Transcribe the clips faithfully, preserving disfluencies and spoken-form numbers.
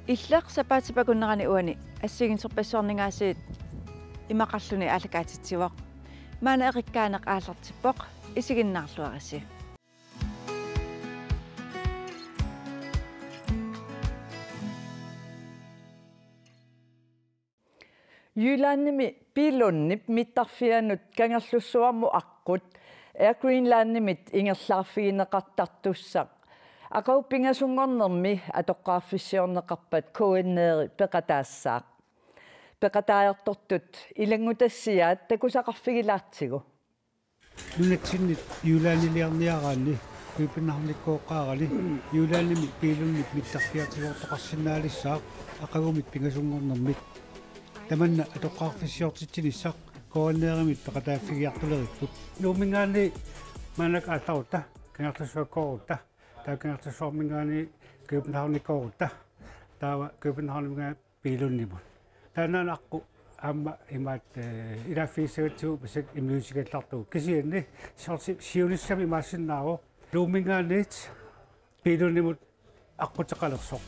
Illeq sapaatip akunnerani uani assigiinngitsorpassuarningaasiit imaqarluni aallakaatitsivoq. Maanna eqikkaaneq aallartippoq, isiginnaarluarisi. Jyllandimi Billundip mittarfianut Kangerlussuarmut aqqut Air Greenlandimit ingerlaarfigineqartartussaq aqagu pingasunngornermi atoqqaarfissiorneqarpat K N R-i peqataassaaq. Peqataajartortut ilanngutassiaat takusaqarfigilaartigu. Nunatsinnit Jyllandiliarniaraanni Københavnikkooqqaarani Jyllandimi Billundip mittarfiatigoortoqarsinnaalissaaq aqagumit pingasunngornermit. Tamanna atoqqaarfissiortitsinissaq K N R-imit peqataaffigiartuleripput. Nuumminngaanniit maannakkut aallarutta, Kangerlussuakkoorutta, taava Kangerlussuarminngaanniit Københavnikkoorutta, taava Københavniminngaanniit Billundimut. Taannaana aqqut aamma imaat, eh, ilaaffigissagatsigu massakkut immiussigallartugut. Kisianni soorlu siunissami imaassinnaavoq Nuumminngaanniit Billundimut aqquteqalersoq.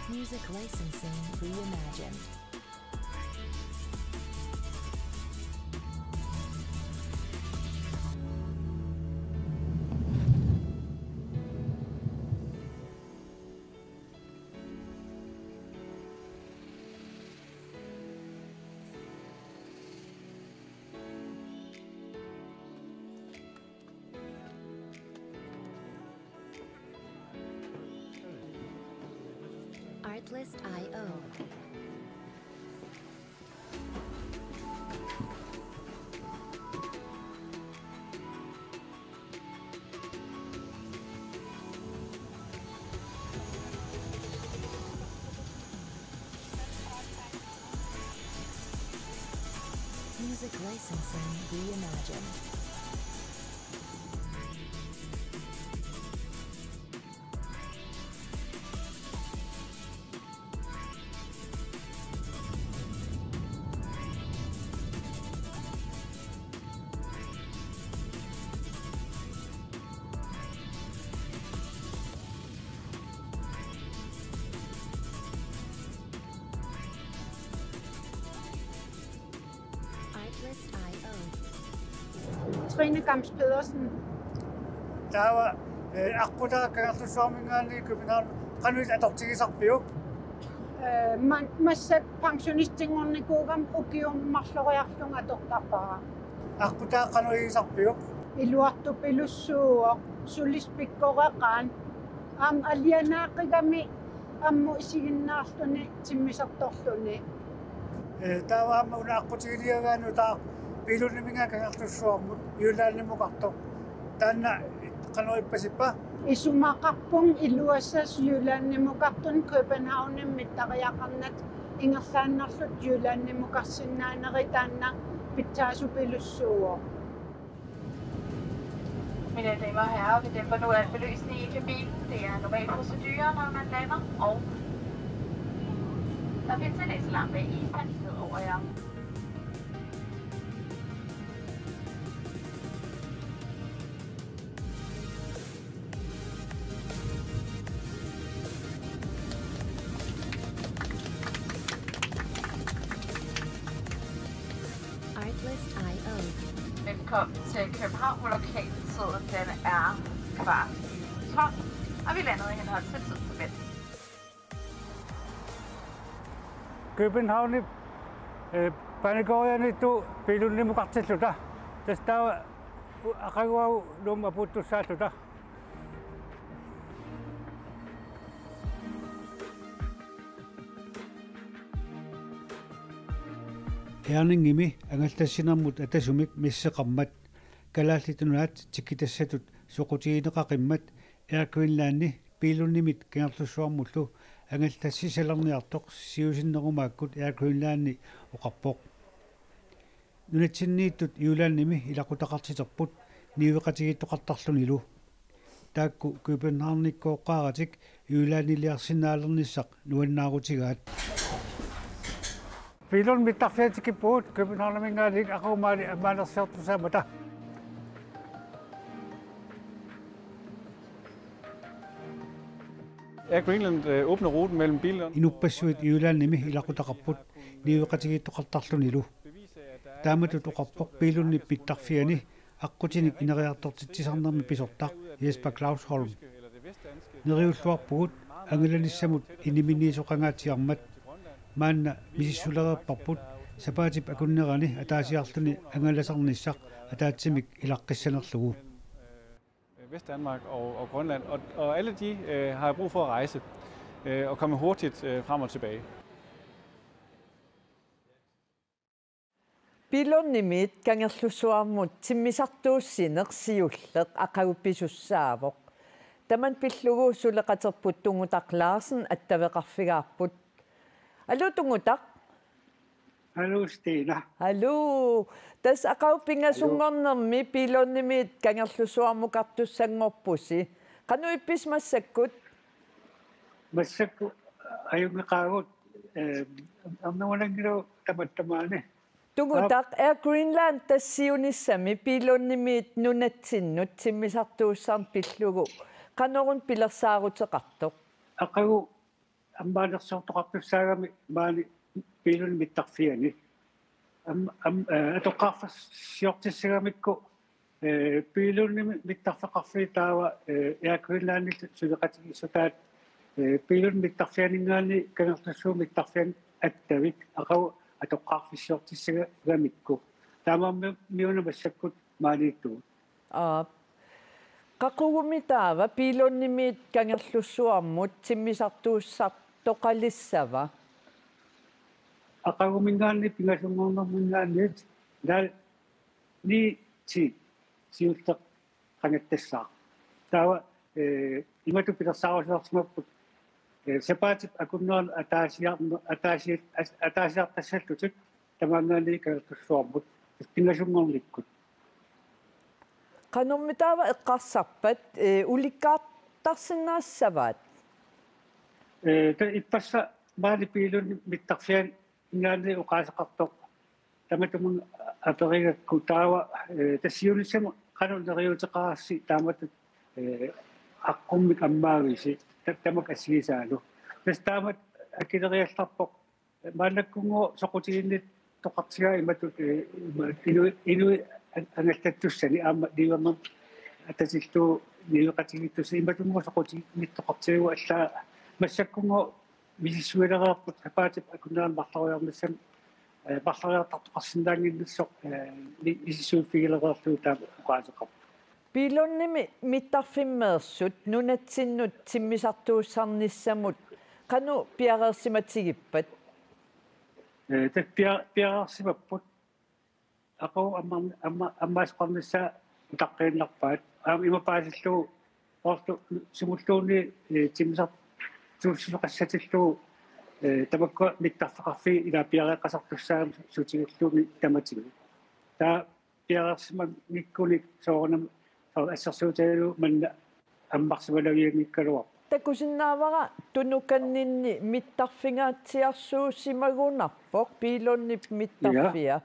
Music licensing reimagined. Artlist I O. Music licensing reimagined. Artlist I O. Trine Gams Pedersen. Taava, eh, aqqutaa Kangerlussuarminngaanniit København, qanoq atortigisarpiuk? Eh, ma-, massakkut pensionistinngornikuugama ukiut marloriarlunga atortarpara. Aqqutaa qanoq igisarpiuk? Iluartupilussuuvoq, sulisut pikkoreqaat, aamma alianaaqigami ammut isiginnaarluni timmisartorluni. Eh, taava aamma una aqqutiginiagaanni utaaq Billundiminngaanniit Kangerlussuarmut Jyllandimukartoq. Taanna qanoq ippasippa? Isumaqarpunga iluassasut Jyllandimukartunik Københavnimi mittariaqarnata ingerlaannarluta Jyllandimukarsinnaanerit, taanna pitsaasupilussuuvoq. Mine damer og herrer, vi dæmper nu al belysning i kabinen. Det er normal procedure, når man lander, og der findes en læselampe i passagerbordet over jer. Artlist I O. Velkommen til København, hvor lokaltiden den er kvart i tolv, og vi lander i henhold til tidtabellen. Københavnip, eh, banegårdianiittoq Billundimukartilluta. Tassa taava aqaguagu Nuummut apuuttussaalluta. Herningimi angallassinermut atasumik misseqarmat Kalaallit Nunaat tikitassatut soqutigineqaqimmat Air Greenlandi Billundimit Kangerlussuarmullu angallassisalerniartoq siusinnerumaakkut Air Greenlandi oqarpoq. Nunatsinniittut Jyllandimi ilaqutaqartiterput niueqatigiittoqartarlunilu. Taakku Københavnikkooqqaaratik Jyllandiliarsinnaalernissaq nuannaarutigaat. Billundip mittarfia tikippugut Københavniminngaanniit, aqagu maani ammaanersiortussaammata. Air Greenland øh, åbner ruten mellem Billund. Inuppassuit Jyllandimi ilaqutaqarput niueqatigiittoqartarlunilu. Taamatut oqarpoq Billundip mittarfiani aqqutinik ineriartortitsisarnermi pisortaq Jesper Clausholm. Neriulluarpugut angalanissamut iniminniisoqangaatsiarmat. Maanna misissulereerparput sapaatip akunnerani ataasiarluni angalasarnissaq ataatsimik ilaqqissanerlugu. Vestdanmark og, og Grønland, og, og alle de øh, har brug for at rejse øh, og komme hurtigt øh, frem og tilbage. Billundimiit Kangerlussuarmut timmisartuussineq siulleq aqagu pisussaavoq. Tamanna pillugu suleqaterput Tungutaq Larsen attaveqarfigaarput. Aluu Tungutaq. Aluu Stina. Aluu. Tassa aqagu pingasunngornermi Billundimiit Kangerlussuarmukartussanngorpusi. Qanoq ippisi massakkut? Massakkut ajunngeqaagut, eh, ernumananngilagut tamattamaani. Tungutaq, Air Greenland tassa siunissami Billundimiit nunatsinnut timmisartuussarneq pillugu qanoruna pilersaaruteqartoq? Aqagu ammaanersiortoqartussaagami maani Billundip mittarfiani. Am, am, eh, atoqqaarfissiortissagamikku, eh, Billundimi mittarfeqarfiit taava, eh, Air Greenlandillu suleqatigiissutaat, eh, Billundip mittarfianinngaanniit Kangerlussuup mittarfiani attavik aqagu atoqqaarfissiortissagamikku. Taamaammiuna massakkut maaniittugut. Aap. Qaqugumi taava Billundimiit Kangerlussuarmut timmisartuussartoqalissava? Aqaguminngaanniit pingasunngornerminngaanniit naal ni ti siulleq qangattassaaq. Taava, eh, imatut pilersaarusiorsimapput, eh, sapaatip akunnerani ataasiar-, ataasi-, as-, ataasiartassallutik tamaanngaanniit Kangerlussuarmut pingasunngornikkut. Qanormi taava eqqarsarpat, eh, ulikkaartarsinnaassavaat? Eh, ta ippassaq maani Billundip mittarfianinngaanniit oqaaseqartoq tamatumunnga aperigakku taava, eh, tassa siunissami qanoq neriuuteqarassi taamatut, eh, aqqummik ammaavisi ta-, tamakku assigisaalu. Tassa taamatut akileriallarpoq maannakkunngooq soqutiginnittoqartigaa imatut, eh, ima-, inuit, inuit an-, angallattussani aamma niuernermut atatillugu niueqatigiittussani imatunngooq soqutiginnittoqartigalugu allaat massakkunngooq misissuilereerput sapaatip akunnerani marloriarnissamut, eh, marloriartartoqarsinnaannginnissoq, eh, mi-, misissuiffigilereerlugu taama oqaaseqarpoq. Billundimi mittarfimmeersut nunatsinnut timmisartuussarnissamut qanoq piareersimatigippat? Eh, tassa pia-, piareersimapput. Aqagu amma-, amma-, ammaasoqarnissaa utaqqiinnarpaat. Aamma ima paasillugu ortu sumulluunniit, eh, timmisartuussisoqassatillugu, eh, tamakkua mittarfeqarfiit ilaa piareeqqasartussaagamik sutigilluunniit tamatigut. Taava piareersimanngikkunik soorunami soorlu assersuutigalugu manna ammarsimalavianngikkaluarpoq. Takusinnaavara tunukanninni mittarfingaatsiarsuusimagunarpoq Billundip mittarfia. Ja.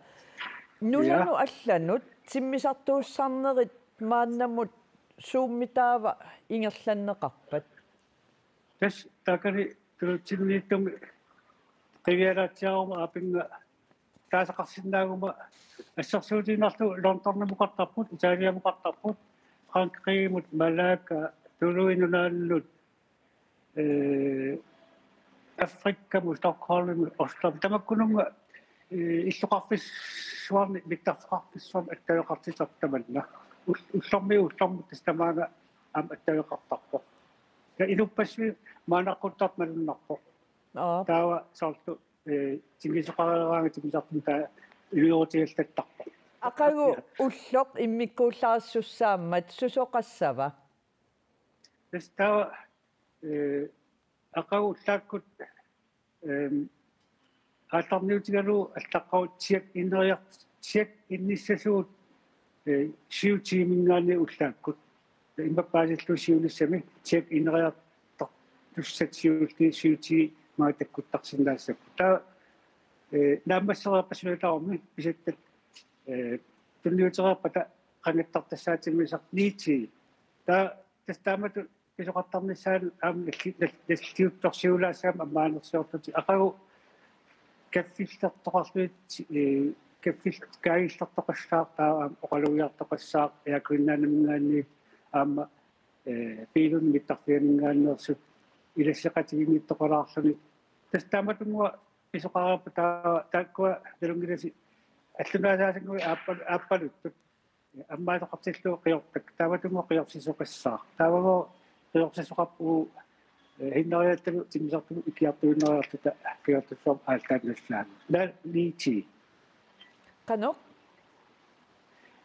Nunanut, ja, allanut timmisartuussarnerit maannamut suummi taava ingerlanneqarpat? Tassa taakani tunutsinniittumi qivialaatsiaruma aapinnga taasaqarsinnaaguma assersuutigiinnarlugu Londonimukartarput, Italiamukartarput, Frankrigimut, Malaga, Tuluit Nunaannut, eh, Afrikamut, Stockholmimut, Oslo. Tamakkununnga, eh, illoqarfissuarni, mittarfeqarfissuarni attaveqartittarput tamanna. Ul-, ullormiit ullormut tassa tamaanga aamma attaveqartarpoq. Ja inuppassuit maannaqquttartut malunnarpoq. Aap. Taava soorlu, eh, timmisoqareeraangat timmisartunut taava iliuutigallattarpoq. Aqagu ulloq immikkuullarissussaammat susoqassava? Tassa taava, eh, aqagu ullaakkut, ehm, aallarniutigalugu allaqqavoq check-inneriar-, check-innissasugut, eh, syv tiiminngaanniit ullaakkut. Imaappa paasillugu siunissami, tjek ineriartortussat siulliit syv-ti maanga takkuttarsinnaassapput. Taava, eh, naammassereerpat suna tamarmi pisatta, eh, tunniutereerpata qangattartassaatsimisaq ni-ti. Taava tassa taamatut pisoqartarnissaanut aamma nalli-, nal-, nalliuttorsiulaassaagut ammaanersiorlutik. Aqagu kaffillertoqarlutik, eh, kaffil-, kaagillertoqassaaq taava aamma oqalugiartoqassaaq Air Greenlandiminngaanniit aamma, eh, Biilunni mittarfianinngaanneersut ilasseqatiginnittoqalaarluni. Tassa taamatunnguaq pisoqareerpat taava taakkua nalunngilarsi allunaasaasanngui aappal-, aappaluttut. Ammaatoqartillugu qiortak, taamatunnguaq qiorsisoqassaaq. Taavagooq qiorsisoqarpugut, eh, Hinneriattalu timmisartunut ikiartuinnariarluta Kangerlussuarmut aallartinnallaannut. Naak ni-ti. Qanoq?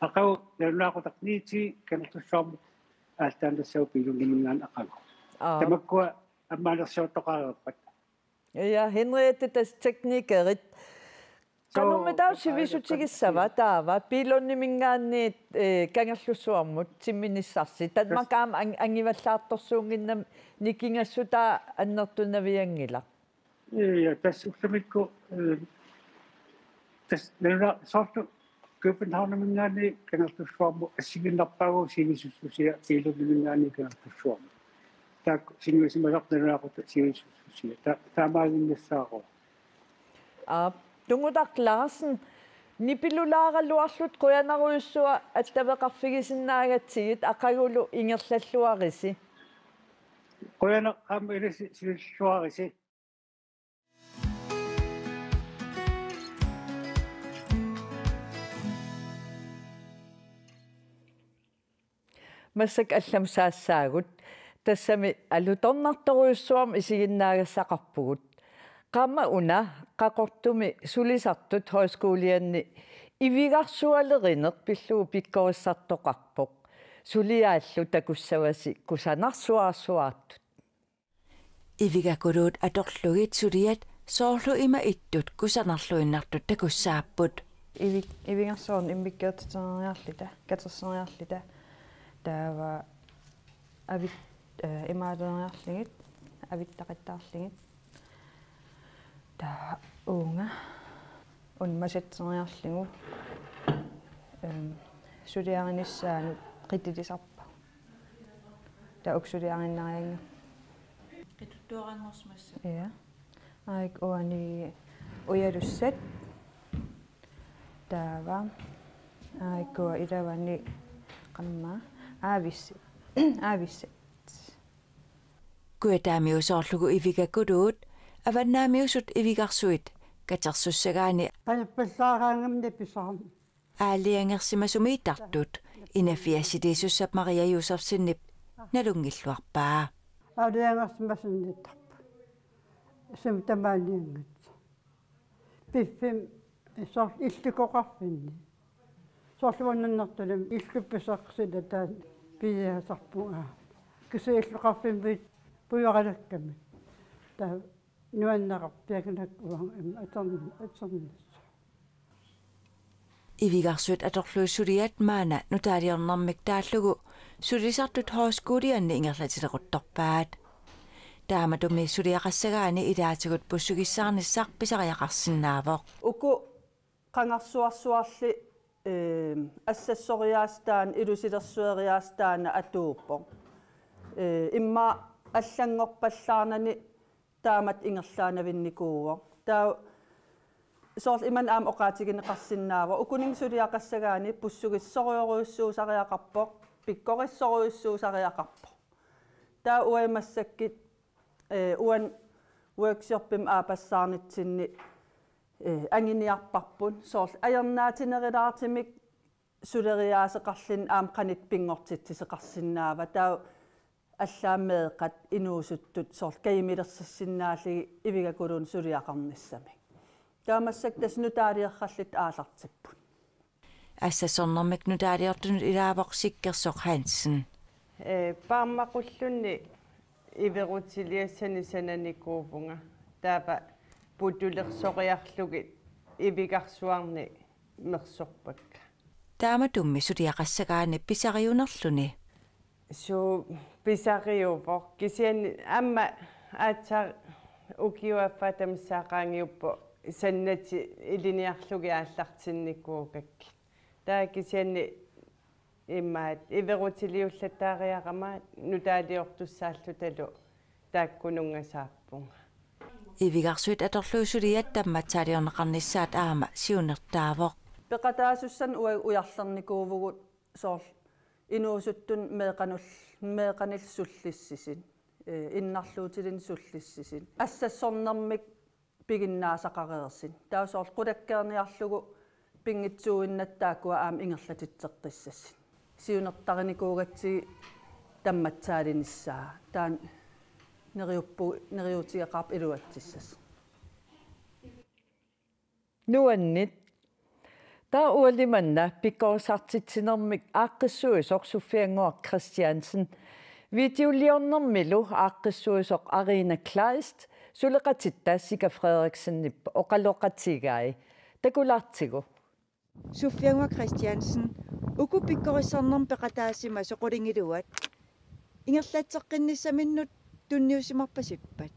Aqagu nalunaaqutaq ni-ti Kangerlussuarmut aallartinnassaagut Biilunnimingaanniit aqagu. Aap. Tamakkua ammaanersiortoqareerpat. Ja, Henriette, tassa teknikerit. Soo, Qanormi taava soo, sivisutigissavat taava Biilunnimingaanniit, eh, Kangerlussuarmut timminissarsi? Tassa. Danmarkimi ang-, angivallaartorsuunnginnami nikingassutaa annertunavianngilaq. Ja, tassa ullumikkut, eh, tassa naluna soorlu Københavniminngaanniit Kangerlussuarmut assigiinnarpaagu sivisussusia Biilunnimingaanniit Kangerlussuarmut. Taakku sinuisimasarput nalunaaqutaq sivisussusia. Ta-, taamaaginnassaarpoq. Aap, Tungutaq Larsen, nipilulaaraluarlutit qujanarujussuaq attaveqarfigisinnaagatsigit, aqagulu ingerlalluarisi. Qujanaq aamma ilissi sivisussuarisi. Massakkut allamut saassaagut, tassami alutornartorujussuarmik isiginnaagassaqarpugut. Qaammat una Qaqortumi sulisartut højskolianni ivigarsualerineq pillugu pikkorissartoqarpoq. Suliaallu takussavasi kusanarsuarsuartut. Ivigakuluut atorlugit suliat soorlu ima ittut kusanarluinnartut takussaapput. Ivi-, ivigarsuarnik immikkoortitereriarluta, katerseriarluta. Taava avit-, eh, imaaleriarlugit, avittaqattaarlugit. Taava uunga unnumasatseriarlugu, em, suliarinissaanut qitilisarpagut. Taava uku suliarinnariarlugit. Qituttuaranngorsimassa. Ja. Aajuku uani ujalussat. Taava. Aajuku iluani qamma. Aavissi. Aavissi. Kujataamiut soorlugu Ivigakuluut, avannaamiusut ivigarsuit katersussagaanni. Qajappallaaraangamni pisaarmi. Aalajangersimasumiittartut inaffiassiliisussap Maria Josefsenip nalunngilluarpaa. Aalajangersimasunniittarput. Sumi tamaanianngitsoq. Piffimmi soorlu illukoqarfinni. Soorlu uannut annertunermi illup pisarsilataan piiaasarpunga. Kisianni illoqarfimmi pujoralakkamik. Taava nuannerarpiaginakku uanga ima atorn-, atornissaa. Ivigarsuit atorlugit suliat maanna nutaaliornermik taallugu sulisartut højskolianni ingerlatileruttorpaat. Taamatumi suliaqassagaanni ilaatigut pussugissaarnissaq pisariaqarsinnaavoq. Uku qangarsuarsuarli, eh, assassoriaaseq taanna, ilusilersueriaaseq taanna atuuppoq. Eh, immaqa allanngorpallaarnani taamatut ingerlaannavinnikuuvoq. Taava soorlu imannak aamma oqaatigineqarsinnaavoq. Ukuninnga suliaqassagaanni pussugissorujorujussuusariaqarpoq, pikkorissorujussuusariaqarpoq. Taava uagut massakkut, eh, uani workshopimi aappassaarnitsinni, eh, anguniarparput. Soorlu ajornaatinerulaartumik suleriaaseqarluni aamma qanoq pinngortitsisoqarsinnaava. Taava allaat meeqqat inuusuttut soorlu kajumilersussinnaallugit Ivigakuluunniit suliaqarnissamik. Taava massakkut tassa nutaalioralluta aallartipput. Assassornermik nutaaliortunut ilaavoq Sikkersoq Hansen. Eh, paarmaqullunni iverutiliassanik sananikuuvunga. Taava putulersoriarlugit ivigarsuarni mersorpakka. Taamatumi suliaqassagaanni pisariunerluni Suu, pisariuvoq. Kisianni aamma aatsaat ukiup affaa tamassaaqqaangiuppoq sanatik ilinniarlugit aallartinnikuugakkit. Taava kisianni imaat iverutiliullattaariarama nutaaliortussaallutalu taakkununnga saappunga. Ivigarsuit atorlugit suliat tammatsaaliorneqarnissaat aamma siunertaavoq. Peqataasussanik ua-, ujarlernikuuvugut soorlu inuusuttut meeqqanul-, meeqqanillu sullissisut, ee, innarluutilinnut sullissisut. Assassornermik piginnaasaqareersut. Taava soorlu qulakkeerniarlugu pinngitsuuinnatta taakkua aamma ingerlatitseqqissasut. Siunertarinikuugatsigit tammatsaalinissaa. Taanna neriuppu-, neriuutigeqaarpoq iluatsissasoq. Nuanneq. Taava ualimanna pikkorissartitsinermik aaqqissuisoq Suffiannguaq Christiansen, videoliornermilu aaqqissuisoq Arina Kleist, suleqatitta Sika Frederiksenip oqaloqatigai. Takulaartigu. Suffiannguaq Christiansen, uku pikkorissarnermut peqataasimasut qulingiluat ingerlatseqqinnissaminnut tunniusimarpasippat?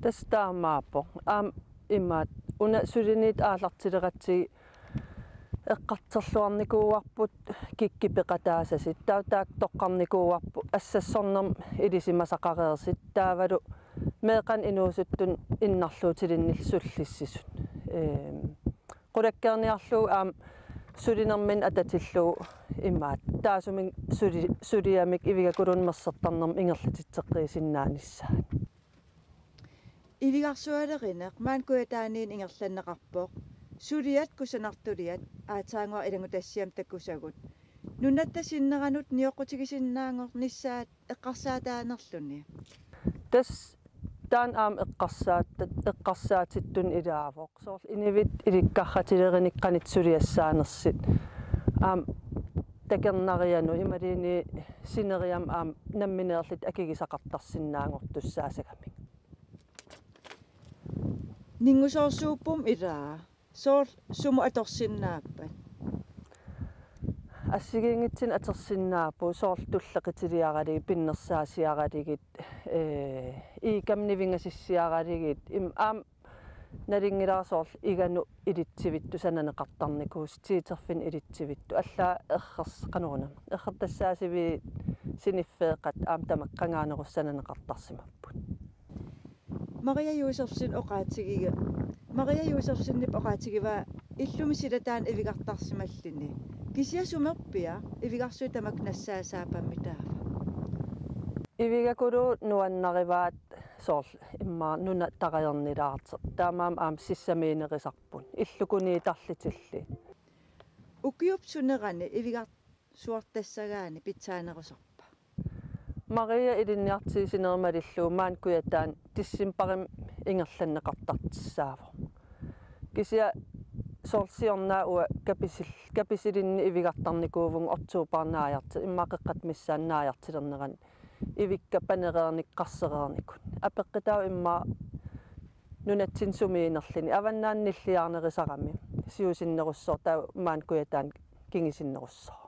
Tassa taamaappoq. Aamma imaat una suliniutit aallartileratsigit eqqartorluarnikuuarput kikkut peqataasasut. Taava taakku toqqarnikuuarput assassornermut ilisimasaqareersut. Taavalu meeqqanut inuusuttunut innarluutilinnullu sullissisut. Eem, qulakkeerniarlugu aamma sulinerminni atatillugu imaat taassuminnga suli-, suliamik Ivigakuluunniit mersortarnermut ingerlatitseqqiisinnaanissaat. Ivigarsualerineq maani Kujataaniinni ingerlanneqarpoq. Suliat kusanartuliat aatsaannguaq ilanngutassiami takusagut. Nunatta sinneranut nioqqutigisinnaanngornissaat eqqarsaataanerluni. Tassa taanna aamma eqqarsaat-, eqqarsaatittut ilaavoq. Soorlu inuit ilikkarratilerinik qanoq suliassaanersut. Aamma takornarianut imaluunniit sineriamut aamma nammineerlutik akigisaqartarsinnaanngortussaasagamik. Ninngusoorsuuppummi ilaa. Soorlu sumut atorsinnaappat? Assigiinngitsunik atorsinnaapput soorlu tullequtiliaralugit, pinnersaasiaralugit, ee, iikkami nivingasussiaralugit, im-, aamma nalunngilara soorlu iganut ilitsuvittut sananeqartarnikuusut, tiiterfinnut ilitsuvittut, allaat errers-, qanoruna, errortassaasiviit siniffeeqqat aamma tamakku qangaanerussat sananeqartarsimapput. Maria Josefsen oqaatigiga-, Maria Josefsenip oqaatigivaa illumi silataanut ivigartarsimalluni. Kisianni sumerpiaq ivigarsuit tamakku nassaat saapammi taava? Ivigakuluut nuannarivaat soorlu immaqa nuna tarajornilaartoq. Taamaammat aamma sissamiinerusarput. Illukuniitarlutillu. Ukiup sunerani ivigar-, suartassagaani pitsaanerusarpa? Maria ilinniartitsisinerup malillugu maani Kujataani decembarimi ingerlanneqartartussaavoq. Kisianni soorlu siorna uanga kapisil-, kapisilinnik ivigartarnikuuvunga oktobarip naajarti-, immaqa qeqqata missaani naajartulernerani ivikka panereernikut qarsereernikut. Apeqqutaavoq immaqa nunatsinni sumiinnerluni. Avannaani nilliarnerusarami siusinnerussaaq taava maani Kujataani kingusinnerussaaq.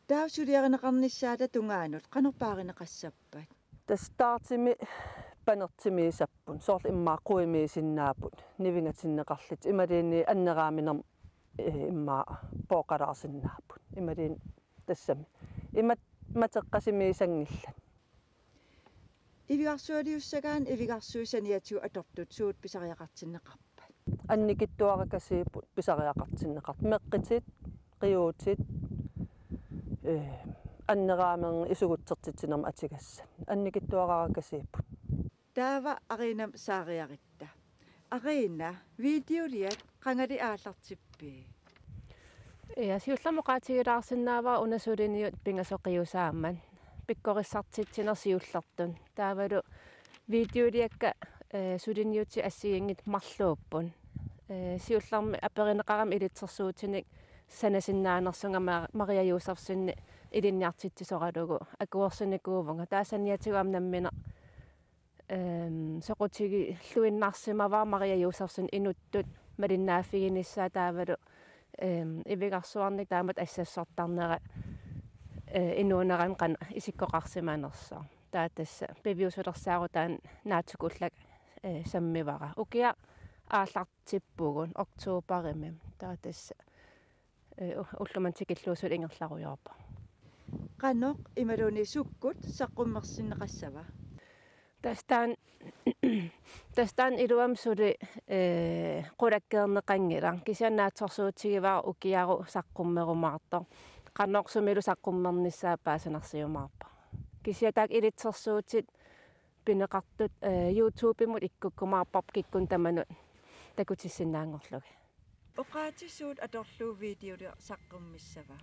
Taava suliarineqarnissaata tungaanut qanoq paarineqassappat? Tassa startimi panertumiissapput, soorlu immaqa quimiisinnaapput, nivingatinneqarlutik, imaluunniit anneraaminermut, ee, immaqa pooqalaarsinnaapput, imaluunniit tassami. Imat-, mateqqasumiissanngillat. Ivigarsualiussagaanni ivigarsuit saniatigut atortut suut pisariaqartinneqarpat? Annikitsuarakasiipput pisariaqartinneqartut. Meqqutit, qiuutit, ee, anneraaminermut isugutsertitsinermut atugassat. Annikitsuarakasiipput. Taava Arinamut saariarutta. Arina, videoliat qangali aallartippii? Ja, siullermik oqaatigilaarsinnaavara una suliniut pingasoqiusaammat. Pikkorissartitsineq siullertut. Taavalu videoliakka, ee, suliniutit assigiinngitsut marluupput. Ee, siullermik aperineqarama ilitsersuutinik sanasinnaanersunga Ma-, Maria Josefsenip ilinniartitsisoralugu akuersinikuuvunga. Taava saniatigut aamma nammineq ehm, soqutigilluinnarsimavara Maria Josefsen inuttut malinnaaffiginissaa taavalu, ehm, ivigarsuarnik taamatut assassortarnera eh, inuunerani qanoq isikkoqarsimanersoq. Taava tassa piviusulersaarutaat naatsukullak, eh, sammivara. Ukiaq aallartippugut oktoberimi. Taava tassa, eh, u-, ullumimut tikillugu suli ingerlarujoorpoq. Qanoq imaluunniit sukkut saqqummersinneqassava? Tassa taanna, tassa taanna iluamik suli, eh, qulakkeerneqanngilaq. Kisianni naatsorsuutigivara ukiaru saqqummerumaartoq. Qanoq sumilu saqqummernissaa paasinarsiumaarpoq. Kisianni taakku ilitsersuutit pineqartut, eh, YouTubemut ikkukkumaarparput kikkunnut tamanut takutissinnaanngorlugit. Oqaatsit suut atorlugu videoliaq saqqummissava?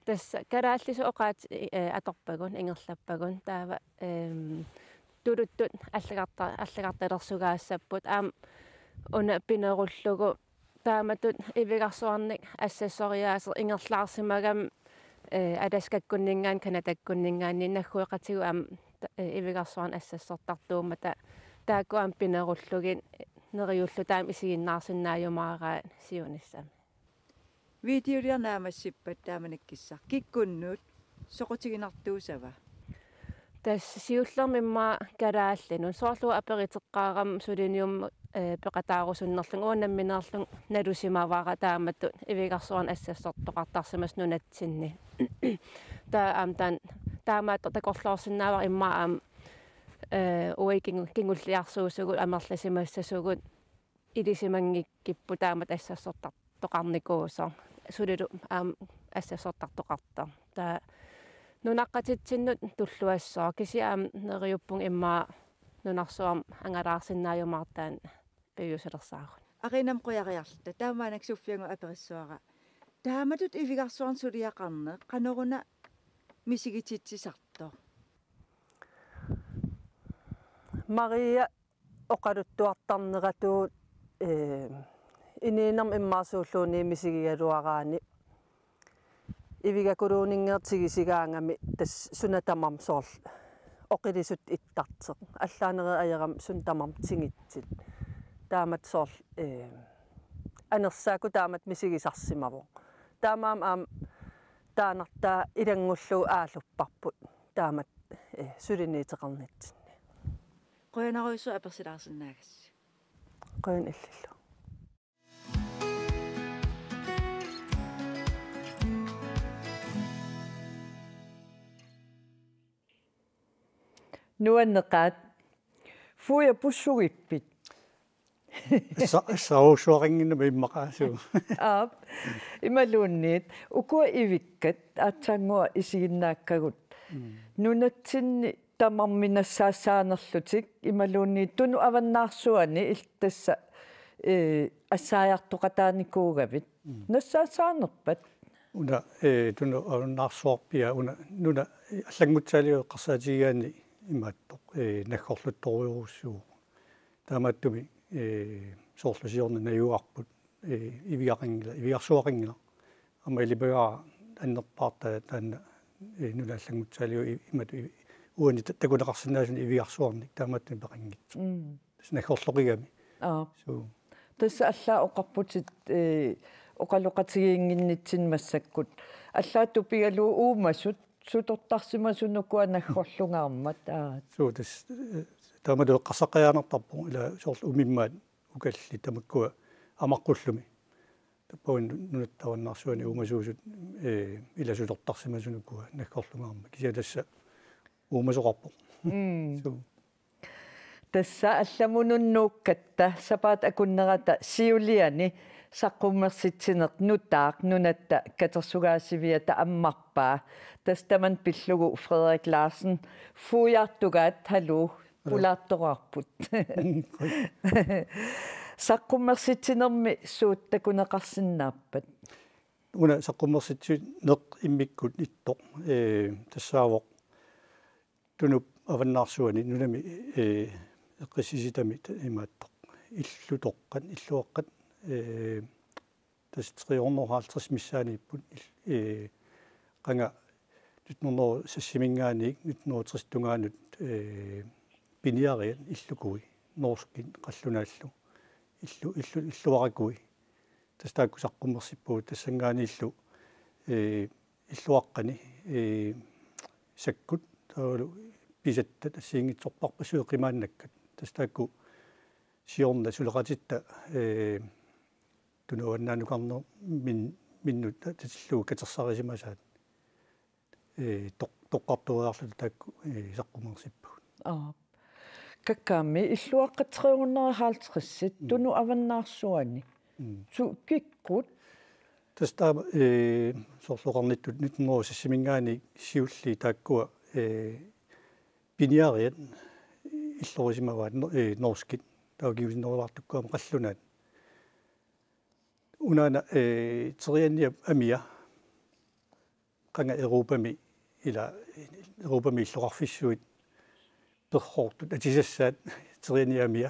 Tassa kalaallisut oqaatsit, eh, atorpagut, ingerlappagut. Taava, ehm, tuluttut allagarta-, allagartalersugaassapput. Aamma una pinerullugu taamatut ivigarsuarnik assassoriaaseq ingerlaarsimagami, eh, Alaskakkunninngaanniit Canadakkunninngaanniit naggueqatigut aamma ta-, eh, ivigarsuarnik assassortartuummata taakku aamma pinerullugit neriulluta aamma isiginnaarsinnaajumaarai siunissami. Videoliaq naammassippat taamanikkut kikkunnut soqutiginartuussava? Tassa siullermik immaqa kalaallinut. Soorlu aperiteqqaarama suliniummut, eh, peqataarusunnerlunga uanga nammineerlunga nalusimavara taamatut ivigarsuarnik assassortoqartarsimasoq nunatsinni. Taava aamma taanna taamaattoq takorloorsinnaavara immaqa aamma, eh, uagut kingu-, kingulliarsuusugut amerlasimassasugut ilisimanngikkippugut taamatut assassortartoqarnikuusoq. Sulilu aamma assassortartoqartoq. Taava nunaqqatitsinnut tulluassooq. Kisianni aamma neriuppunga immaqa nunarsuarmi angalaarsinnaajumaartoq taanna piviusulersaarutit. Aqiinnami qujariarluta. Taamaannak Sofia-ngut aperissavara. Taamatut ivigarsuarnik suliaqarneq qanoruna misigititsisartoq? Maria oqaluttuartarneratuut, eh, inuunermi immaqa suulluunniit misigigaluaraanni ivigakuluuninngooq tigisigaangami tassa suna tamarmi soorlu oqilisutut ittartoq. Allaanerit ajorami suna tamarmi tigitsit. Taamatut soorlu, eh, anersaakkut taamatut misigisarsimavoq. Taamaammat aamma taannartaa ilanngullugu aallupparput taamatut, eh, suliniuteqarnitsinni. Qujanarujussuaq apersilaarsinnaagassi. Qujanaq illillu. Nuanneqaat. Fuja, pussugippit? Assa-, assaruussuaqannginnama immaqa suu. Aap. Imaluunniit ukua ivikkat aatsaannguaq isiginnaakkagut. Mm. Nunatsinni tamarmik nassaassaanerlutik imaluunniit Tunumut Avannaarsuani illit tassa, eh, assaajartoqataanikuugavit. Mm. Nassaassaanerpat? Una, eh, Tunumut Avannaarsuarpiaq una nuna, eh, allanngutsaaliortoq eqqarsaatigigaanni imaattoq, eh, naggorluttorujussuuvoq. Taamaattumik, eh, soorlu siorna najugarput, eh, ivigaqanngilaq, ivigarsuaqanngilaq. Aamma ilipagaara annerpaartaa taanna, eh, nuna allanngutsaaliu i-, imatut i-, uani ta-, takuneqarsinnaasunik ivigarsuarnik taamaattumik peqanngitsoq. Mm. Tassa naggorloqigami. Aap. Suu. Tassa allaat oqarputit, eh, oqaloqatigiinnginnitsinni massakkut. Allaat tupigalugu uumasut sutortarsimasut ukua naggorlungaarmat, aat. Suu, tassa, eh, taamatut eqqarsaqqajaannartarpoq ila soorlu umimmaat ukallit tamakkua amaqqullumi. Tappavani Nunatta Avannaarsuani uumasuusut, eh, ila sutortarsimasut ukua naggorlungaarmat. Kisianni tassa uumasoqarpoq. Mm. Suu. Tassa allamut nuukkatta sapaatip akunnerata siuliani saqqummersitsineq nutaaq nunatta katersugaasiviata ammarpaa. Tassa tamanna pillugu Frederik Larsen, Fujaartugaat, haluu, haluu, pulaartoraarput. Saqqummersitsinermi suut takuneqarsinnaappat? Una saqqummersitsineq immikkut ittoq, eh, tassaavoq Tunumut Avannaarsuani nunami, eh, eqqissisitami ta-, imaattoq. Illutoqqat, illuaqqat, eh, tassa tre hundrede og halvtreds missaaniipput il-, eh, qanga nitten hundrede og seksiminngaanniit nitten hundrede og tres tungaanut, eh, piniariat illukui, norskit qallunaallu. Illu-, illu-, illuarakui. Tassa taakku saqqummersippagut tassanngaanniillu, eh, illuaqqani Ee, sakkut taavalu pisattat assigiinngitsorpassuit qimaannakkat. Tassa taakku siorna suleqatitta, ee, Tunup avannaanukarnerminnut tatillugu katersarisimasaat, ee, toq-, toqqartuariarluta taakku, ee, saqqummersippagut. Aap. Kakkaammi illuaqqat tre hundrede og halvtreds, mm, Tunup avannaarsuani. Mm. Su-, kikkut? Tassa taama, ee, soorlu oqarnittut nitten hundrede og seksiminngaanniit siulliit taakkua, ee, piniariat illorisimavaat no-, ee, norskit. Taava kingusinnerulaartukkut aamma qallunaat. Unaana, ee, terianniap amia qanga Europami ila, Europami illoqarfissuit perroortut atisassaat terianniap amia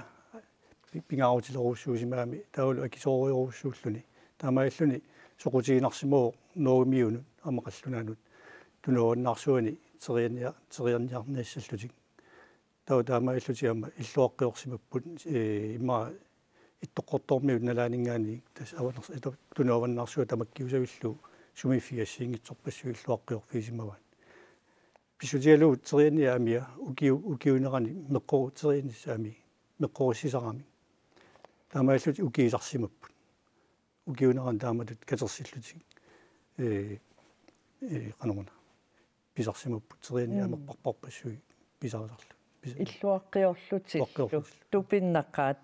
pi-, pingaarutilerujussuusimagami taavalu akisoorujorujussuulluni. Taamaalilluni soqutiginarsimavoq Norgemiunut aamma qallunaanut Tunup avannaarsuani teriannia-, terianniarniassallutik. Taava taamaalillutik aamma illuaqqiorsimapput, ee, immaqa Ittoqqortoormiut nalaaninngaanniit tassa avannars-, ita-, Tunup avannaarsuaq tamakkiusavillugu sumiiffiit assigiinngitsorpassuit illuaqqiorfigisimavaat. Pissutigalugu terianniap amia ukiu-, ukiuunerani meqqoru-, terianniap amia meqqorissisarami. Taamaalillutik ukiisarsimapput. Ukiuunerani taamatut katersillutik, ee, ee, qanoruna pisarsimapput terianniap, mm, amerparparpassuit pisarisarlutik. Pisa-, illuaqqiorlutillu. Illuaqqiorlutillu. Tupinnaqaat.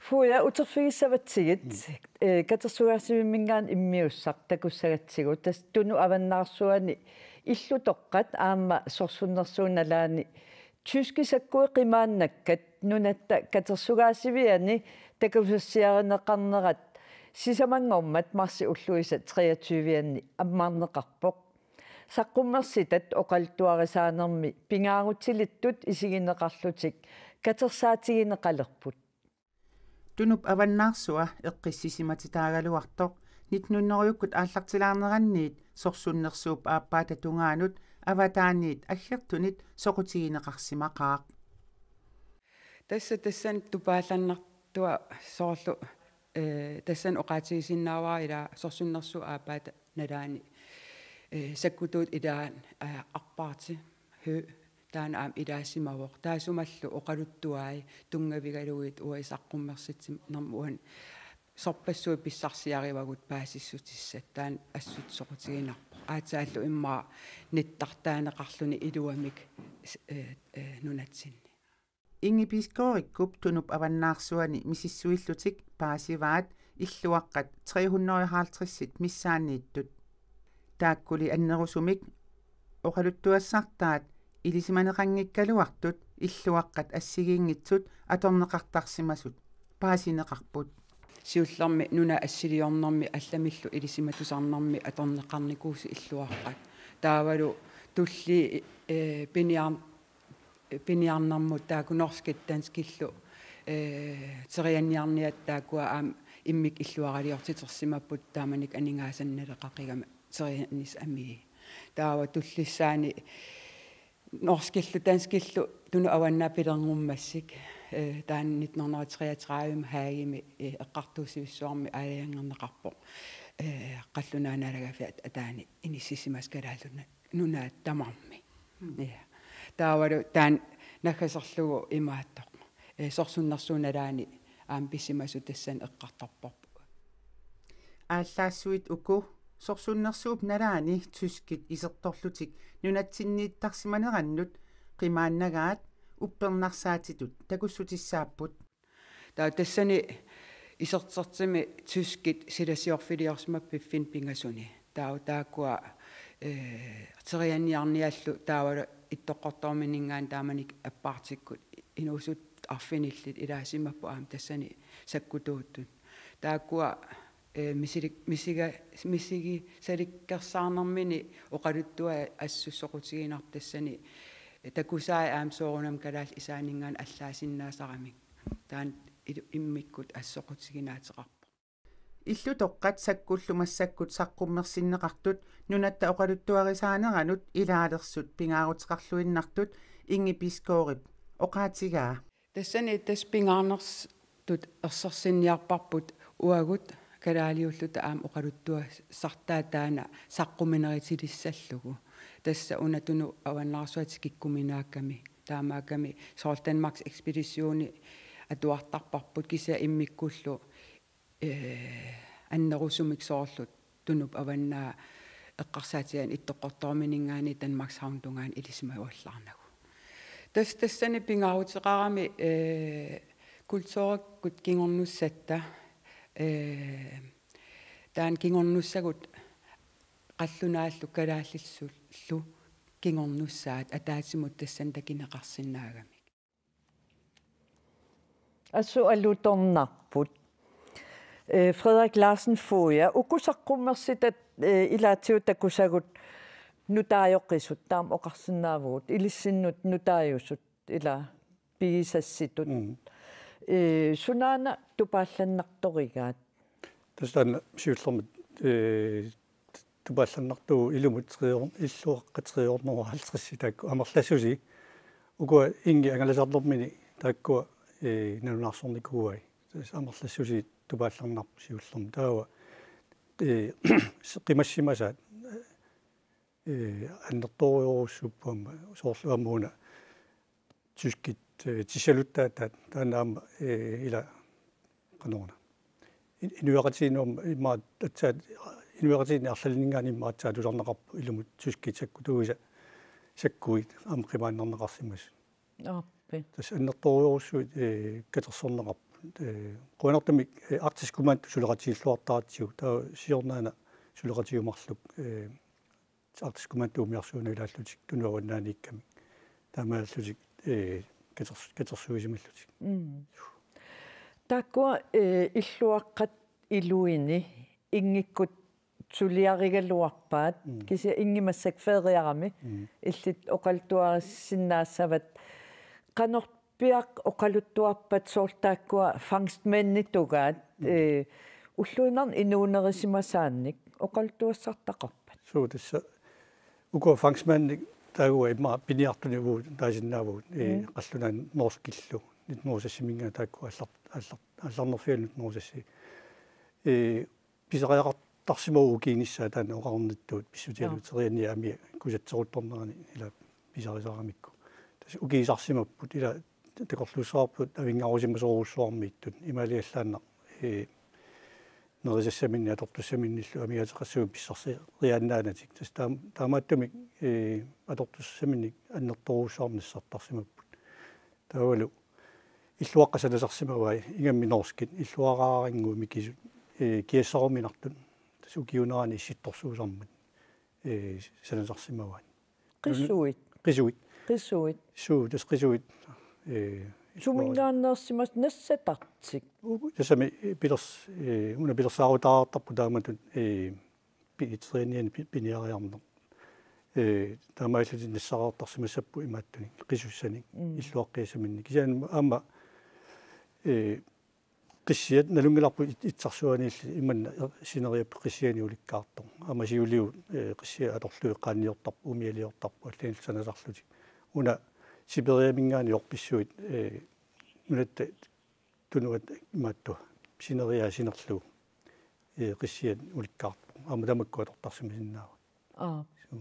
Fuja, uterfigissavatsigit, mm, ee, katersugaasivimminngaanniit immiussaq takussagatsigu. Tassa Tunup avannaarsuani illutoqqat aamma sorsunnersuup nalaani tyskit sakkuit qimaannakkat nunatta katersugaasiviani takusassiarineqarnerat sisamanngormat marsip ulluisa treogtyve-anni ammarneqarpoq. Saqqummersitat oqaluttuarisaanermi pingaarutilittut isigineqarlutik katersaatigineqalerput. Tunup avannaarsua eqqissisimatitaagaluartoq nitten hundredekkut aallartilaarneranniit sorsunnersuup aappaata tungaanut avataaniit aggertunit soqutigineqarsimaqaaq. Tassa tassani tupaallannartua soorlu, ee, tassani oqaatigisinnaavara ila sorsunnersuup aappaata nalaani, ee, sakkutuut ilaat, ee, Aap Parti Høegh taanna aamma ilaasimavoq. Taassumalu oqaluttuai tunngavigalugit uagut saqqummersitsinermut uani sorpassuit pissarsiarivagut paasissutissat, taanna assut soqutiginarpoq. Aatsaallu immaqa nittartaaneqarluni iluamik s-, ee, ee, nunatsinni. Inge Bisgaardikkup Tunup avannaarsuani misissuillutik paasivaat illuaqqat tre hundrede og halvtreds missaanniittut. Taakkuli annerusumik oqaluttuassartaat ilisimaneqanngikkaluartut illuaqqat assigiinngitsut atorneqartarsimasut paasineqarput. Siullermik nunap assiliornermi allamillu ilisimatusarnermi atorneqarnikuusut illuaqqat. Taavalu tulliit, ee, piniar-, piniarnermut taakku norskit danskillu, ee, terianniarniat taakkua aamma immikkut illuaraliortitersimapput taamanikkut aningaasanik naleqaqigami terianniap amii. Taava tullissaani norskillu danskillu Tunup avannaata pilerngummassuk, ee, taanna nitten hundrede og treogtredive Haagimi, ee, eqqartuussivissuarmi aalajangerneqarpoq, ee, qallunaat naalagaaffiat ataani inissisimasut Kalaallit Nunaat tamarmik. Mm. Ja. Taavalu taanna naggaserlugu imaattoq, ee, sorsunnersuup nalaani aamma pisimasut tassani eqqartorparput. Aallaassuit uku sorsunnersuup nalaani tyskit isertorlutik nunatsinniittarsimanerannut qimaannagaat uppernarsaatitut takussutissaapput. Taava tassani isertertumi tyskit silasiorfiliorsimapput piffinni pingasuni. Taava taakkua, ee, terianniarniallu taavalu Ittoqqortoorminngaanniit taamanikkut Aap Partikkut inuusuttut arfinillit ilaasimapput aamma tassani sakkutuuttut. Taakkua, ee, misilik-, misiga-, misigisalikkersaarnermini oqaluttuat assut soqutiginarput tassani, ee, takusai aamma soorunami kalaallit isaanninngaanniit allaasinnaasaramik. Taanna ilu-, immikkut assut soqutiginaateqarpoq. Illutoqqat sakkullu massakkut saqqummersinneqartut nunatta oqaluttuarisaaneranut ilaalersut pingaaruteqarluinnartut Inge Bisgaardip oqaatigaa. Tassani tassa pingaarnertut ersersinniarparput uagut kalaaliulluta aamma oqaluttuassartaa taanna saqqumineritilissallugu. Tassa una Tunup avannaarsuaq tikikkuminaakkami. Taamaakkami soorlu Danmarks Ekspeditioni atuartarparput kisianni immikkullu, eh, annerusumik soorlu Tunup avannaa eqqarsaatigaanni Ittoqqortoorminngaanniit Danmarkshavnip tungaanut ilisimajuallaarnagu. Tassa tassani pingaaruteqarami, eh, kulturikkut kingornussatta, eh, taanna kingornussagut qallunaallu kalaallisullu kingornussaat ataatsimut tassani takuneqarsinnaagamik. Assut alutornarput. Eh, Frederik Larsen Foged, uku saqqummersitat, eh, ilaatigut takusagut nutaajoqisut, taama oqarsinnaavugut, ilissinnut nutaajusut, ila pigisassitut. Mm. Eh, sunaana tupaallannartorigaat? Tassa taanna siullermik, eh, tupaallannartuuvoq ilumut tre hundrede, illuaqqat tre hundrede og halvtreds taakku amerlassusi. Ukua inngi angalasarnermini taakkua, eh, nalunaarsornikuuai. Tassa amerlassusi tupaallannarpoq siullermik. Taava, eh, qimassimasaat, eh, annertoorujussuupput aamma soorlu aamma una tyskit, eh, tissaluttaataat taanna aamma, eh, ila qanoruna. In-, inuiaqatigiinnut aamma immaqa aatsaat, inuiaqatigiinni arlalinninngaanniit immaqa aatsaat tusarnaqarpoq ilumut tyskit sakkutuisa sakkuit aamma qimaannarneqarsimasut. Aappi. Tassa annertoorujussuit, eh, katersorneqarput. Eh, qujanartumik, eh, Arktisk Kommando suleqatigilluartaratsigu, taava siornaana suleqatigut marluk, eh, Arktisk Kommando umiarsuuneq ilaallutik Tunup avannaaniikkamik. Taamaallutik, eh, katers-, katersuisimallutik. Mm. Taakkua, eh, illuaqqat iluini inngikkut suliarigaluarpaat, mm, kisianni inngi massakkut feriarami, mm, illit oqaluttuarisinnaassavat. Qanorpiaq oqaluttuarpat soorlu taakkua fangstmænditugaat, mm, eh, ulluinnarni inuunerisimasaannik oqaluttuassartaqarpat? Suu, tassa ukua fangstmændit taakku immaqa piniartunik uagut taasinnaavugut, eh, mm, qallunaat norskillu, nitten hundrede og seksiminngaanniit taakku allar-, allar-, allarnerfianut nitten hundrede og seks. Eh, pisariaqartarsimavugut ukiinissaat taanna oqarnittut pissutigalugu, joo, terianniat amia kusatseruttornerani ila pisarisaramikku. Tassa ukiisarsimapput ila takorluussavarput avinngarusimasorujussuarmiittut imaaliallaannaq, eh, nerisassaminnik atortussaminnillu amigaataqassuit pissarseriaannaanatik. Tassa taam-, taamaattumik, eh, atortussaminnik annertoorujussuarmik nassartarsimapput. Taavalu illuaqqat sanasarsimavai, ingammik norskit, illuaraaranngui mikisut, eh, kiassaruminartut, tassa ukiuunerani issittorsuusarmat, eh, sanasarsimavaat. Qisuit? Qisuit. Qisuit. Suu, tassa qisuit, eh, illuara-. Suminngaanneersimasut nassatartik? U-, tassami, eh, pilers-, eh, una pilersaarutaartarpoq taamatut, eh, pi-, terianniani pi-, piniariarneq. Eh, taamaallutik nassareertarsimassapput imaattunik, qisussanik, mm, illuaqqiassaminnik. Kisianni aamma, eh, qissiat nalunngilarput it-, itsarsuaniilli imanna er-, sineriapput qissianik ulikkaartoq. Aamma siuligut, eh, qissiat atorlugit qaanniortarput, umialiortarput, allanik sanasarlutik. Una Sibiriaminngaanniit orpissuit, eh, nunatta tunuata imaattoq sineriak sinerlugu, eh, qissiat ulikkaartoq. Aamma tamakku atortarsimasinnaavaat. Aa. Suu.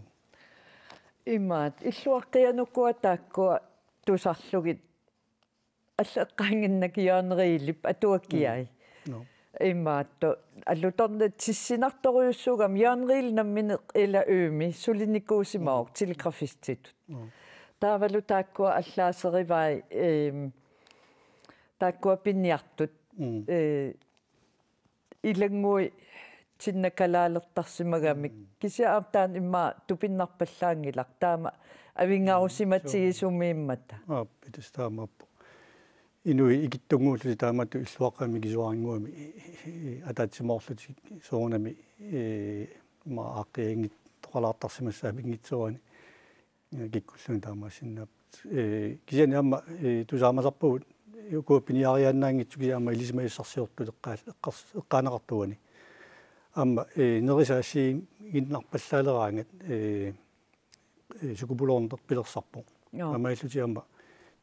Imaat, illuaqqianukua taakkua tusarlugit alla eqqaannginnakku Jørgen Rielip atuakkiai. Mm. Nå. Imaattoq, alutornaq tissinartorujussuugami Jørgen Riel nammineq ila Ømi sulinikuusimavoq, mm, telegrafistitut. Nå. Taavalu taakkua allaaserivai, ehm, taakkua piniartut, mm, eh, ilannguit tinnakalaalertarsimagamik. Mm. Kisianni aamma taanna immaqa tupinnarpallaanngilaq. Taama avinngarusimatigisumi immata. Aap, tassa taamaappoq. Inuit ikittunnguullutik taamatut illuaqqamik mikisuarannguamik, i-, i-, i-, ataatsimoorlutik soorunami, eh, immaqa aaqqianngitsoqalaartarsimassaat pinngitsoorani. Kikkulluunniit taamaassinnaapput. Eh, kisianni aamma, eh, tusaamasarpugut, eh, ukua piniariaannaanngitsut kisianni aamma ilisimasassarsiortut eqqaal-, eqqars-, eqqaaneqartuani. Aamma, eh, nerisat assigiinnarpallaaleraangat, eh, eh, sukupuluorneq pilersarpoq. Joo. Aamma illutik aamma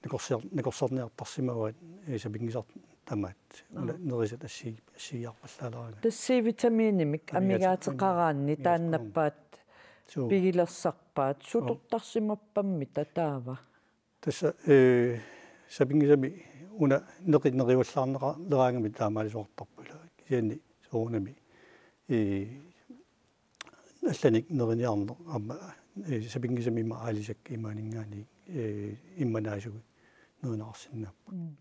nakorsiar-, nakorsarniartarsimavaat, eh, sapinngisar-, tamaat una nerisat assi-, assigiiarpallaaleraangat. Tassa C-vitamiinimik amigaateqaraanni taannappaat pigilersarpaat sutortarsimappammita taava? Tassa, eh, sapinngisami una neqi-, nerivallaarneqaleraangami taamaalisoqartarpoq ilaa. Kisianni soorunami, eh, allanik neriniarneq aamma, eh, sapinngisami ima aalisakkat imaaninngaanniit, eh, immanaasugit nerineqarsinnaapput. Mm.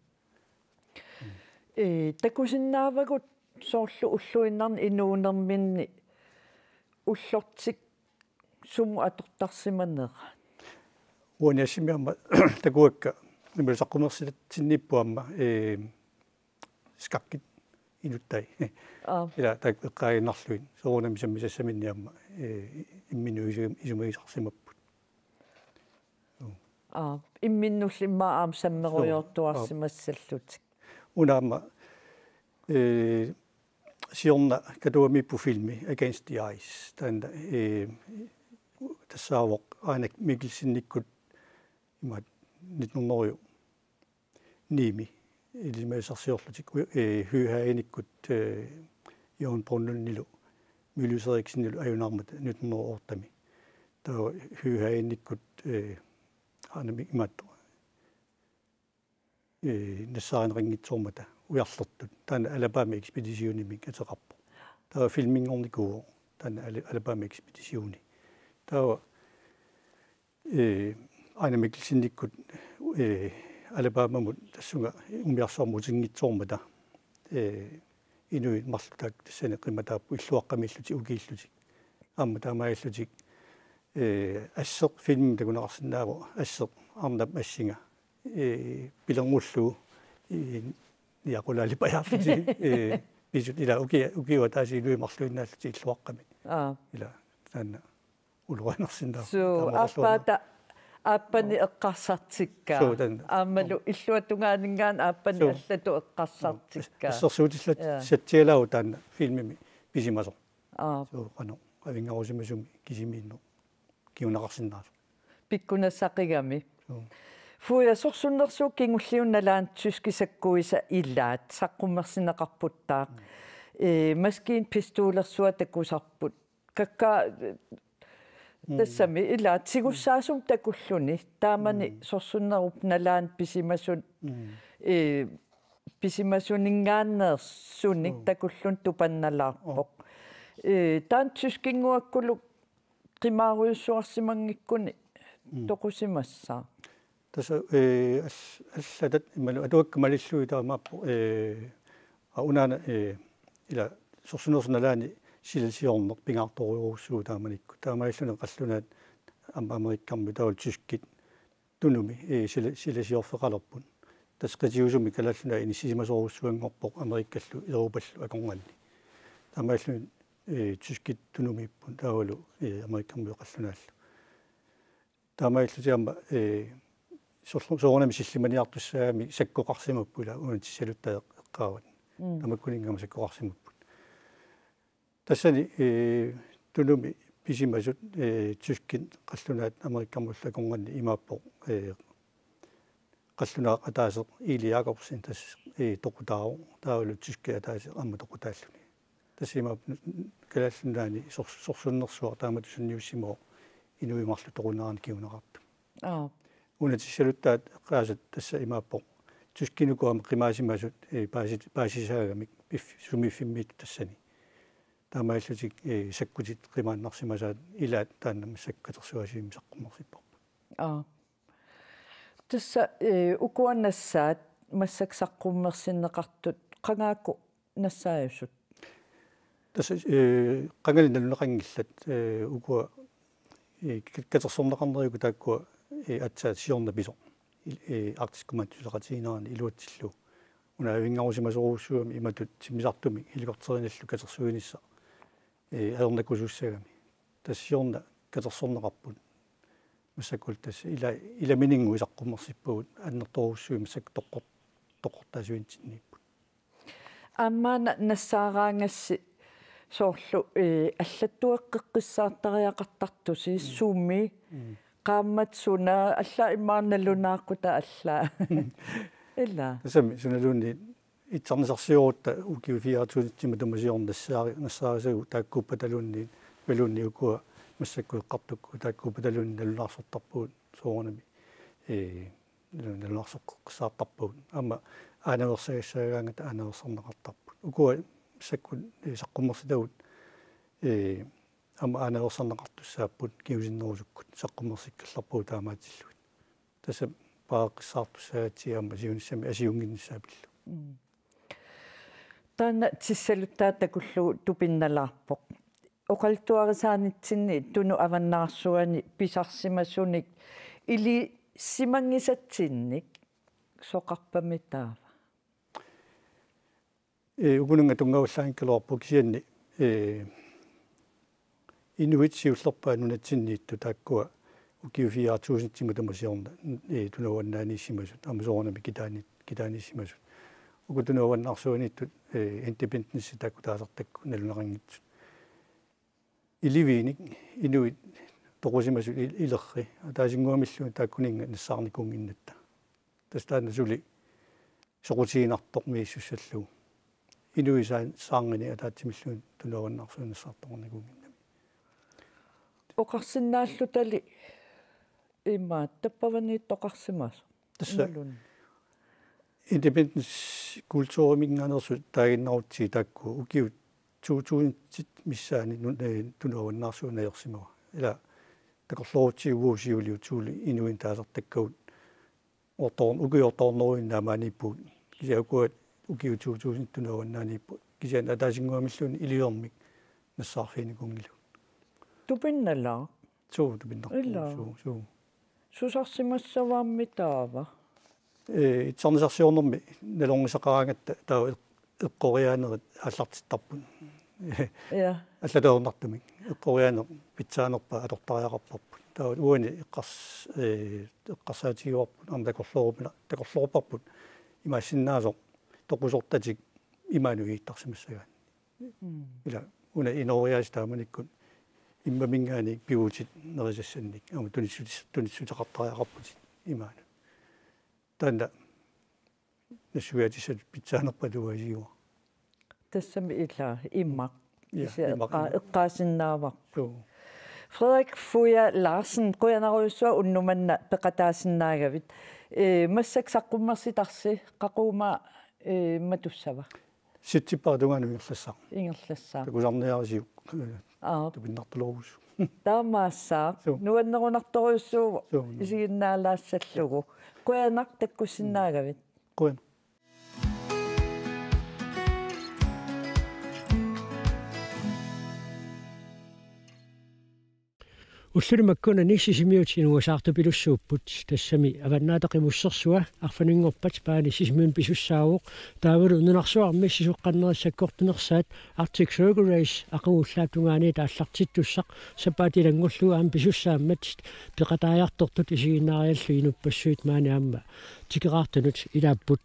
Eh, takusinnaavagut soorlu ulluinnarni inuunerminni ullortik sumut atortarsimanera? Uani assimi aamma takuakka imalu saqqummersitsinniipput aamma, eh, skakkit inuttai. Aap. Ilaa taakku eqqaaginnarlugit. Soorunami sammisassaminnik aamma, eh, imminnut isu-, isumagisarsimapput. Aap. Imminnullu immaqa aamma sammerujoortuarsimassallutik. Una aamma, eh, siorna Katuamiipput filmi Against the Ice. Taanna, eh, tassaavoq Ejnar Mikkelsenikkut imaat nitten hundrede ni-mi ilisimasarsiorlutik, eh, Høegh Hagenikkut, eh, Jørgen Brønlundilu Mylius Erichsenilu ajunaarmata nitten hundrede og otte-mi. Taava Høegh Hagenikkut, eh, aana mi-, imaattoq, eh, nassaarineqanngitsoormata ujarlertut. Taanna Alabama Ekspeditionimik ateqarpoq. Taava filminngornikuuvoq taanna Ala-, Alabama Ekspeditioni. Taava, eh, Ejnar Mikkelsenikkut, eh, Alabamamut tassunga umiarsuarmut utinngitsoormata, eh, inuit marluk taakku tassani qimataapput illuaqqamiillutik ukiillutik. Aamma taamaalillutik, eh, asseq filmimi takuneqarsinnaavoq asseq arnap assinga, eh, pilerngullugu, eh, niaqulaalipajaarlutik, eh, pisut ilaa uki-, ukiup ataatsip inuit marluinnaallutik illuaqqamik. Aap. Ilaa taanna ulorianarsinnaavoq. Suu, taama oqarluarna. Aappaata, aappani eqqarsartikkaa. Suu, taanna. Aammalu illuatungaaninngaanniit aappani allatut eqqarsartikkaa. Assersuutillat satsialaavoq taanna filmimi pisimasoq. Aap. Suu, qanoq avinngarusimasumi kisimiinneq kinguneqarsinnaasoq. Pikkunassaqigami. Suu. Fuja, sorsunnersuup kingulliup nalaani tyskit sakkuisa ilaat saqqummersinneqarputtaaq. Mm. Eh, maskinpistolersua takusarput. Kakkaak, mm, tassami ilaat tigussaasumik takulluni. Taamani, mm, sorsunnerup nalaani pisimasut, mm, eh, pisimasuninngaanneersunik, mm, takulluni tupannalaarpoq. Oh. Eh, taanna tyskinnguakkulu qimaarujussuarsimanngikkuni, mm, toqusimassaaq. Tassa, eh, all-, allatat imaluunniit atuakkat malillugit taamaappoq, eh, aa, unaana, eh, ilaa sorsunnersuup nalaani silasiorneq pingaartorujussuuvoq taamanikkut. Taamaalilluni qallunaat aamma Amerikkarmiut taavalu tyskit Tunumi, eh, sila-, silasiorfeqalerput. Tassa qitiusumik Kalaallit Nunaat inissisimasorujussuanngorpoq Amerikkallu Europallu akornanni. Taamaalilluni, eh, tyskit Tunumiipput taavalu, eh, Amerikkarmiut qallunaallu. Taamaalillutik aamma, eh, sorlu-, soorunami sillimaniartussaagamik sakkoqarsimapput ilaa unatissaluttaat eqqaavat. Mm. Tamakkuninnga aamma sakkoqarsimapput. Tassani, eh, Tunumi pisimasut, eh, tyskit qallunaat Amerikkarmiullu akornanni imaappoq, eh, qallunaaq ataaseq Eli Jacobsen tassa, eh, toqutaavoq, taavalu tyskit ataaseq aamma toqutaalluni. Tassa imaappoq Kalaallit Nunaanni sor-, sorsunnersuaq taamatut sunniussimavoq inuit marluk toqunerannik kinguneqartut. Aap. Unatissaluttaat eqqaasat tassa imaappoq. Tyskit uku aamma qimaasimasut, eh, paasit-, paasisaagamik piff-, sumiiffimmiittut tassani. Taamaalillutik, eh, sakkutit qimaannarsimasaat ilaat taanna massakkut katersugaasivimmik saqqummersipparput. Aap. Tassa, eh, ukua nassaat massakkut saqqummersinneqartut qangaakkut nassaajusut? Tassa, eh, qangali naluneqanngillat, eh, ukua, eh, ka-, katersorneqarneriukkut taakkua, eh, aatsaat siorna pisoq. Il-, eh, Arktisk Kommando suleqatigiinnerani iluatsillugu. Una avinngarusimasorujussuugami imatut timmisartumik helikopterinillu katersuinissaq, eh, ajornakusuussagami. Tassa siorna katersorneqarput. Massakkut tassa ila-, ilamininngui saqqummersippagut annertoorujussuit massakkut toqqor-, toqqortaasuinitsinniipput. Aamma na-, nassaaraangassi soorlu, eh, allattueqqeqqissaartariaqartartusi, mm, sumi, mm, qaammat suna, allaat immaqa nalunaaquttaq allaat. Ilaa. Tassami sunaluunniit Itsarnisarsiorutta ukiut fire tusind matuma siorna nassaari-, nassaarisagut taakkuuppataluunniit, imaluunniit ukua massakkut eqqartukkut taakkuuppataluunniit nalunaarsortarpagut soorunami. Ee, nalunaarsoqqissaartarpagut. Aamma aanaveersagassaagaangatta aanaveersarneqartarput. Ukua massakkut, ee, saqqummersitagut, ee, aamma aanaveersarneqartussaapput kingusinnerusukkut saqqummersikkallarpagut taamaatillugit. Tassa paaqqissaartussaagatsigit aamma siunissami asiunnginnissaa pillugu. Mm. Taanna tissaluttaaq takullugu tupinnalaarpoq. Oqaluttuarisaanitsinni Tunut avannaarsuani pisarsimasunik ilisimanngisatsinnik soqarpami taava? Ee, ukununnga tunngavallaanngikkaluarpoq kisianni, ee, inuit siullerpaat nunatsinniittut taakkua ukiut fire tusind matuma siorna, ee, tunuavannaaniissimasut, aamma soorunami kitaani-, kitaaniissimasut. Uku tunuavannaarsuaniittut, ee, independence taakku taasartakku nalunaqanngitsut. Iliviinik inuit toqusimasut il-, ilerri. Ataasinnguamilluunniit taakkuninnga nassaarnikuunnginnatta. Tassa taanna suli soqutiginartoq misissussallugu. Inuit saa-, saarnginik ataatsimilluunniit tunuavannaarsuanut nassaartoqarnikuunnginnami. Oqarsinnaallutali imaat tappavaniittoqarsimasoq. Tassa imaluunniit. Independence kulturiminngaanneersut taaginnarutsigit taakku ukiut to tusindit missaanni nu-, ee, tunuavannaarsuup najorsimava. Ila takorloorutsigu uagut siuliut suli inuinnut taasartakkagut. Ortoor-, ukiut ortoorneruinnaat maaniippugut. Kisianni ukua ukiut to tusind tunuavannaaniippugut. Kisianni ataasinnguamilluunniit iliormik nassaarfiginikuunngilagut. Tupinnalaaq? Suu, tupinnarpoq. Ilaa. Suu, suu. Susarsimassavaammi taava? Ee, itsarnisarsiornermi nalornisaqaraangatta taava eq-, eqqoriaanerit aallartittarput. Ja. Allatut ajornartumik. Eqqoriaaneq pitsaanerpaaq atortariaqarparput. Taava uani eqqars-, ee, eqqarsaatigivarput, aamma takorloorumila-, takorloorparput. Imaassinnaasoq toqusortatik imaanut iittarsimassagaanni. Mm. Ila una inooriaasiit taamanikkut immaminngaanniit pivutit nerisassannik. Aamma tunissutis-, tunissuteqartariaqarputit imaanut. Taanna nassuiaatissatut pitsaanerpaaq tungaasiuvoq. Tassami ilaa immaqa. Ja, kisianni immaqa, eqqa-, immaqa. Eqqaasinnaavarput. Suu. Frederik Fuja Larsen, qujanarujussuaq unnuk manna peqataasinnaagavit. Ee, massakkut saqqummersitarsi, qaqugu, ee, matussava? Septembarip tungaanut ingerlassaaq. Ingerlassaaq. Takusarniarisiuk. Aap. Tupinnartulerujussuuvoq. Taamaassaaq. Suu. Nuannerunartorujussuuvoq. Suu. Isiginnaalaassallugu. Qujanaq takkussinnaagavit. Qujan. Ulluni makkunani Sisimiut inuasaartupilussuupput, tassami Avannaata Qimussersua arfininngorpat paani Sisimiuni pisussaavoq, taavalu nunarsuarmi sisoqqannerit sakkortunersaat Arctic Circle Race aqagu ullaap tungaaniit aallartittussaq sapaatip ilanngullugu aamma pisussaammat peqataajartortut isiginnaariallu inuppassuit maani aamma tikeraartunut ilaapput.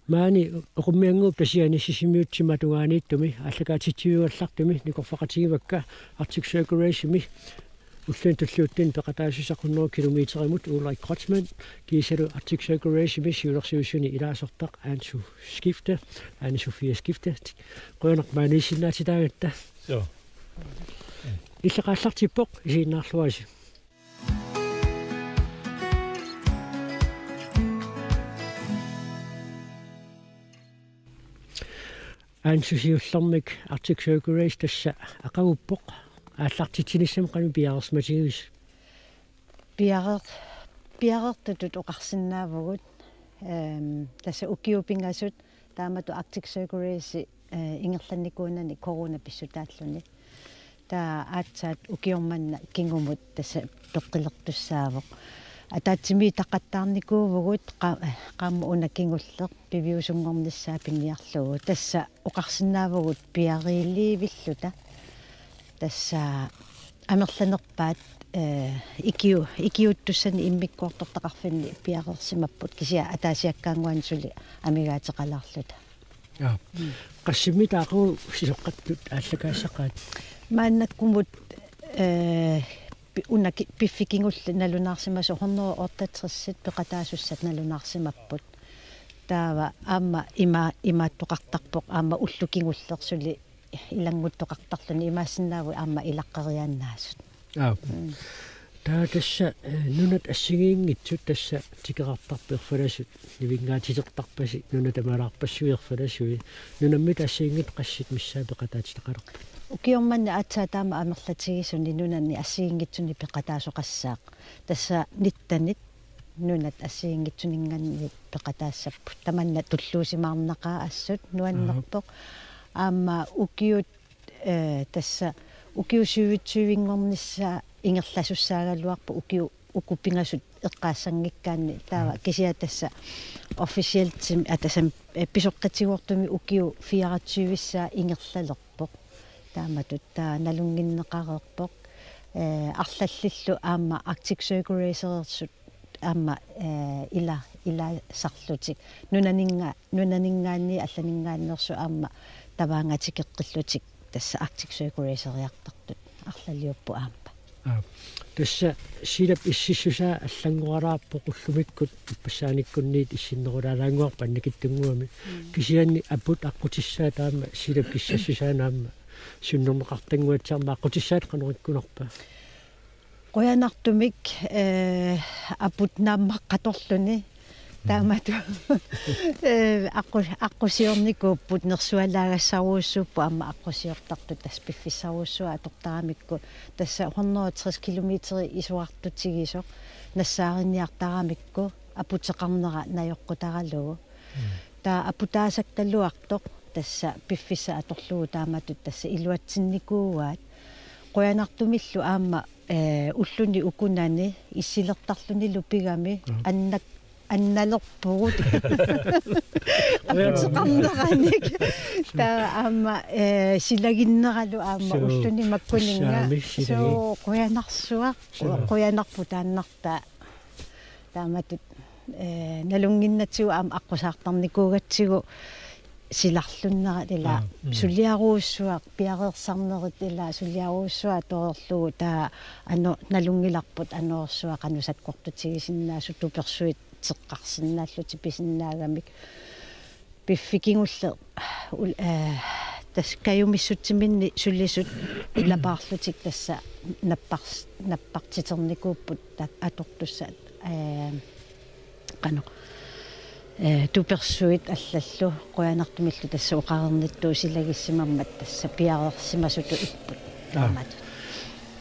Maani Oqummiannguup Tasiani Sisimiut timatungaaniittumi aallakaatitsiviugallartumi nikorfaqatigivakka Arctic Circle Race-imi ulluni tulliuttuni peqataassuseq hundrede kilometerimut Ulrik Kreutzmann kiisalu Arctic Circle Race-imi siulersuisuni ilaasortaq Ansu Skifte, Anne Sofie Skifte. Qujanaq maaniissinnaatitaagatta. Joo. Illit aallartippoq, isiginnaarluarisi. Ansu, siullermik Arctic Circle Race tassa aqaguppoq, aallartitsinissamut qanoq piareersimatigivisi? Piareer-, piareertutut oqarsinnaavugut. Ehm, tassa ukiut pingasut taamatut Arctic Circle Race, eh, ingerlannikuunani corona pissutaalluni. Taava aatsaat ukioq manna kingumut tassa peqqilertussaavoq. Ataatsimiitaqattaarnikuuvugut qa-, qaammat una kingulleq piviusunngornissaa piniarlugu. Tassa oqarsinnaavugut piareerivilluta. Tassa amerlanerpaat, eh, ikiu-, ikiuuttussanik immikkoortortaqarfinni piareersimapput, kisianni ataasiakkaannguanik suli amigaateqalaarluta. Jaa. Mm. Qassimmitaa aqagu sisoqqattut aallakaassaqaat? Maannakkumut, eh, pi-, una ki-, piffissap kingulleq nalunaarsimasoq hundrede otteogtres peqataasussat nalunaarsimapput. Taava aamma ima-, imaattoqartarpoq aamma ullut kingulleq suli ilannguttoqartarluni, imaassinnaavoq aamma ilaqqeriaannaasut. Aap. Mm. Taava tassa, eh, nunat assigiinngitsut tassa tikeqartarput erfalasut, nivinngaatitertarpasi nunat tamalaarpassuit erfalasui. Nunammittut assigiinngitsut qassit missaat peqataatitaqalerput? Ukioq manna aatsaat taama amerlatigisuni nunani assigiinngitsuni peqataasoqassaaq. Tassa nittenit nunat assigiinngitsuninngaanniit peqataassapput. Tamanna tulluusimaarnaqaaq assut, nuannerpoq. Aap. Aamma ukiut, eh, tassa ukiut syvogtyve-nngornissaat ingerlasussaagaluarpoq ukiut uku pingasut eqqaassanngikkaanni, taava. Aap. Kisianni tassa officielt, eh, tassami, eh, pisortatigoortumik ukiut fireogtyve-ssaat ingerlalerpoq. Taamatut taava nalunnginneqareerpoq. Eh, arlallillu aamma Arctic Circle Racereersut aamma, eh, ila-, ilaasarlutik. Nunaninnga-, nunaninngaanniit allaninngaanneersut aamma tamaanga tikeqqillutik tassa Arctic Circle Raceriartartut arlaliupput aamma. Aap. Tassa silap ississusaa allanngoralaarpoq ullumikkut, ippassaanikkunniit issinnerulaalaannguarpat annikitsunnguamik. Mm. Kisianni aput aqqutissaat taama silap kissassusaanut aamma sunnerneqartannguatsiarmat aqqutissaat qanoq ikkunarpa? Qujanartumik, eh, aput naammaqqatorluni. Taamatut, eh, aqqu-, aqqusiornikuupput, nersualaagassaruussuupput aamma aqqusiortartut, tassa piffissarujussuaq atortaramikku. Tassa hundrede og tres kilometer isorartutigisoq nassaarinniartaramikku aputeqarnera najoqqutaralugu. Mm. Taava aputaasakkaluartoq tassa piffissaq atorlugu taamatut tassa iluatsinnikuuaat. Qujanartumillu aamma, eh, ulluni ukunani issilertarlunilu pigami. Aap. Annak-, annalerpugut. Aputeqarneranik. Taava aamma, eh, silaginneralu aamma. Suu. Ulluni makkuninnga. Tassami silagit. Suu, qujanarsuaq. Suu. Qujanarpoq taannartaa. Taamatut, eh, nalunnginnatsigu aamma aqqusaartarnikuugatsigu silarlunnerat ila. Aap, mm. Suliarujussuaq piareersarnerit ila suliarujussuaq atoreerlugu, taava ano-, nalunngilarput anorersuaq qanoq sakkortutigisinnaasut, tupersuit teqqarsinnaallutik pisinnaagamik. Piffi kingulleq ul-, eh, tassa kajumissutsiminni sulisut ulapaarlutik tassa nappars-, nappartiternikuupput ta-, atortussat, eh, qanoq, eh, tupersuit allallu, qujanartumillu tassa oqareernittut silagissimammat tassa piareersimasutut ipput. Aap. Taamatut.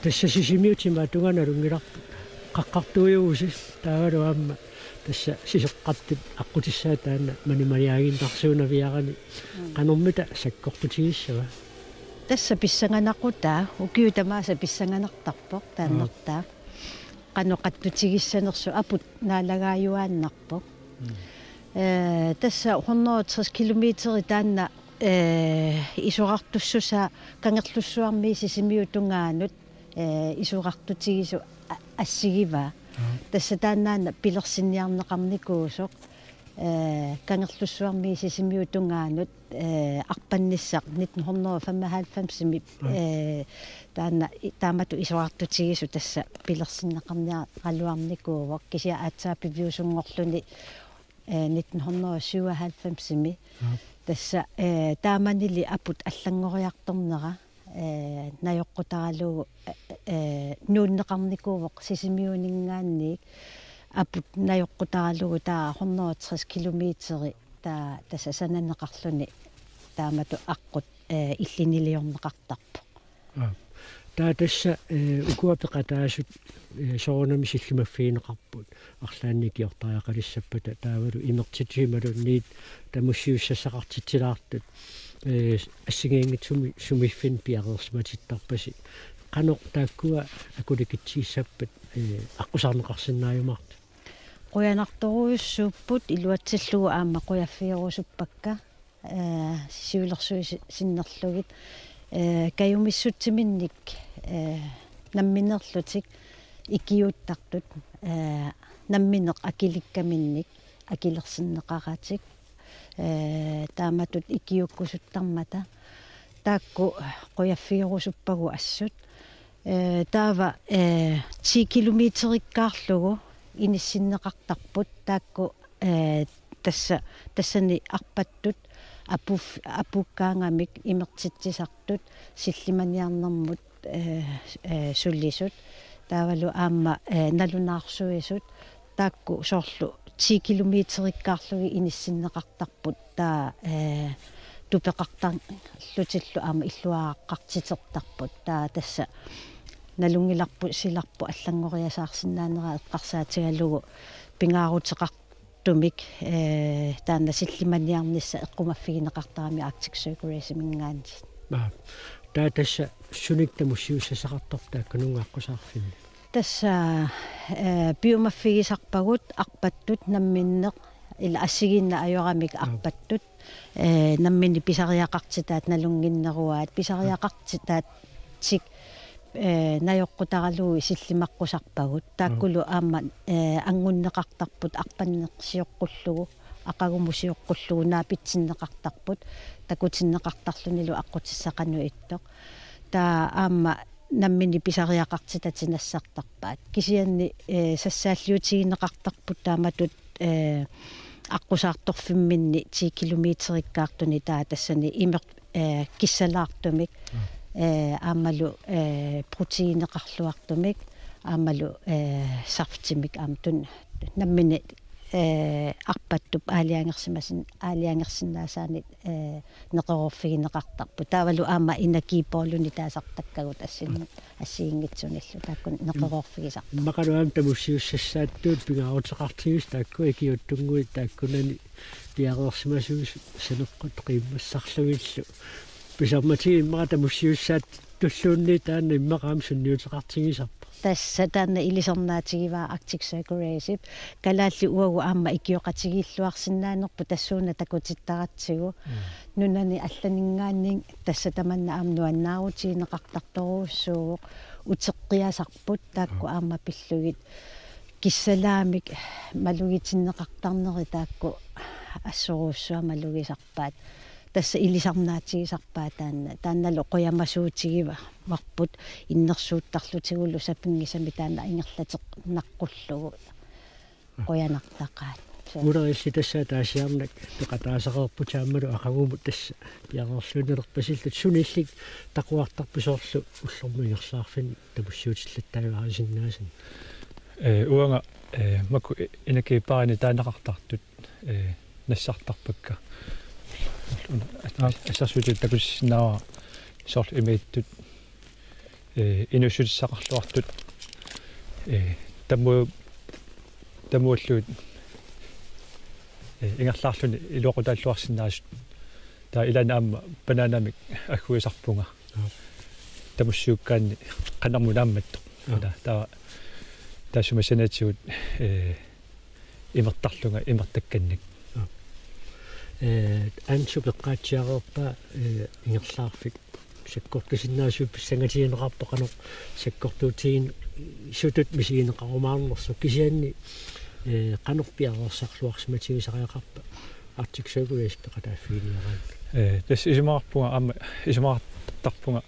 Tassa Sisimiut timaatungaa nalunngilarput. Qaqqartuujuvusi taavalu aamma tassa sisoqqartut aqqutissaat taanna manimaniaaginnarsuunaviarani. Mm. Qanormita sakkortutigissava? Tassa pissanganaqqutaa, ukiut tamaasa pissanganartarpoq taannartaa. Aap. Qanoq qattutigissanersoq, aput naalagaajuaannarpoq. Mm. Eh, tassa hundrede og tres kilometer taanna, eh, isorartussusaa Kangerlussuarmiit Sisimiut tungaanut, eh, isorartutigisoq a-, assigivaa. Aap. Tassa taannaana pilersinniarneqarnikuusoq, eh, Kangerlussuarmiit Sisimiut tungaanut, eh, arpannissaq nitten hundrede og femoghalvfems-imi, aap, eh, taanna i-, taamatut isorartutigisoq tassa pilersinneqarniaraluarnikuuvoq, kisianni aatsaat piviusunngorluni, eh, nitten hundrede og syvoghalvfems-imi. Aap. Tassa, eh, taamanili aput allanngoriartornera, eh, najoqqutaralugu, eh, eh, nuunneqarnikuuvoq Sisimiuninngaanniit aput najoqqutaralugu, taava hundrede og tres kilometeri, taava tassa sananeqarluni taamatut aqqut, eh, illiniliorneqartarpoq. Aap. Taava tassa, eh, ukua peqataasut, eh, soorunami sillimaffigineqarput arlaannik ikiortariaqalissappata, taavalu imertitut imaluunniit tamussiussassaqartitsilaartut, eh, assigiinngitsut sumi-, sumiiffinni piareersimatittarpasi. Qanoq taakkua akulikitsissappata, eh, aqqusaarneqarsinnaajumaartut? Qujanartorujussuupput iluatsillugu aamma qujaffigerusuppakka, eh, siulersuisinnerlugit, eh, kajumissutsiminnik, eh, nammineerlutik ikiuuttartut, eh, nammineq akilikkaminnik akilersinneqaratik, eh, taamatut ikiuukkusuttarmata. Taakku qujaffigerusuppagut assut. Eh, taava, eh, ti kilometerikkaarlugu inissinneqartarput taakku, eh, tassa, tassani arpattut apuuf-, apuukkaangamik imertitsisartut sillimaniarnermut, eh, eh, sulisut. Taavalu aamma, eh, nalunaarsuisut. Taakku soorlu ti kilometerikkaarlugit inissinneqartarput. Taava, eh, tupeqartarlutillu aamma illuaraqqartitertarput. Taava tassa nalunngilarput silarput allanngoriasaarsinnaanera eqqarsaatigalugu pingaaruteqartumik, eh, taanna sillimaniarnissaq eqqumaffigineqartarami Arctic Circle Race-iminngaanniit. Aa, taava tassa sunik tamussiussassaqartarpa taakkununnga aqqusaarfinni? Tassa, eh, piumaffigisarpagut arpattut namminneq, ila assigiinnaq ajoramik Aa. arpattut, eh, namminneq pisariaqartitaat nalunnginneruaat, pisariaqartitaatik, eh, najoqqutaralugu sillimaqqusarpagut. Taakkulu aamma, eh, anngunneqartarput arpannersioqqullugu, aqagumut sioqqullugu naapitsinneqartarput, takutinneqartarlunilu aqqutissaq qanoq ittoq. Taava aamma namminneq pisariaqartitatik nassartarpaat. Kisianni, eh, sassaalliutigineqartarput taamatut, eh, aqqusaartorfimminni ti kilometerikkaartuni taava tassani imer-, eh, kissalaartumik, Mm. eh, aammalu, eh, proteiineqarluartumik, aammalu, eh, saftimik aamma tun-, namminneq, eh, arpattup aalajangersimasin-, aalajangersinnaasaannik, eh, neqeroorfigineqartarput. Taavalu aamma energipoolinut taasartakkagut assin-, assigiinngitsunillu taakku neqeroorfigisarput. Immaqalu aamma tamussiussassaattut pingaaruteqartigisut taakku ikiuuttunnguit taakkunani piareersimasuisut saneqqut qiimmassarlugillu. Pisarmatigut immaqa tamussiussaattulluunniit taanna immaqa aamma sunniuteqartigisarpoq. Tassa taanna ilisarnaatigivaa Arctic Circle Race-ip. Kalaallit uagut aamma ikioqatigiilluarsinnaanerput tassuuna takutittaratsigu. Mm. Nunani allaninngaanniit tassa tamanna aamma nuannaarutigineqartartorujussuuvoq, uteqqiasarput taakku Aa. aamma pillugit. Kissalaamik malugitinneqartarneri taakku assorujussuaq malugisarpaat. Tassa ilisarnaatigisarpaat taanna. Taannalu qujamasuutigivarput innersuuttarlutigullu sapinngisamik taanna ingerlateqarnaqullugu. Qujanartaqaat. Suu. Uleriilli tassa ataasiarnak peqataasareerputit aammalu aqagumut tassa piareerluinnalerpasillutit, suniilli taquartarpit soorlu ullormut ingerlaarfinni tamussiutillattaarsinnaasasi? Eh, uanga, eh, makku i-, energipaarimi taaneqartartut, eh, nassartarpakka. Una, as-, Aap. as-, assersuutitut takutissinnaavara soorlu imaattoq, eh, inuussutissaqarluartut, eh, tamu-, tamuallugit, eh, ingerlaarluni iluaqutaalluarsinnaasut. Taava ilaanni aamma bananamik agguisarpunga. Aap. Tamussiukkaanni qanermut naammattoq. Aap. Taava, taava taassuma saniatigut, eh, imertarlunga imertakkannik. Aa. Eh, Ansup eqqaatsiareerpaa, eh, ingerlaarfik sakkortusinnaasuup pissangatigineqarpoq qanoq sakkortuutigisutut misigineqarumaarnersoq, kisianni, eh, qanoq piareersarluarsimatigisariaqarpa Arctic Circle Race peqataaffiginiaraanni? Eh, tassa isumaqarpunga aamma isumaqartarpunga,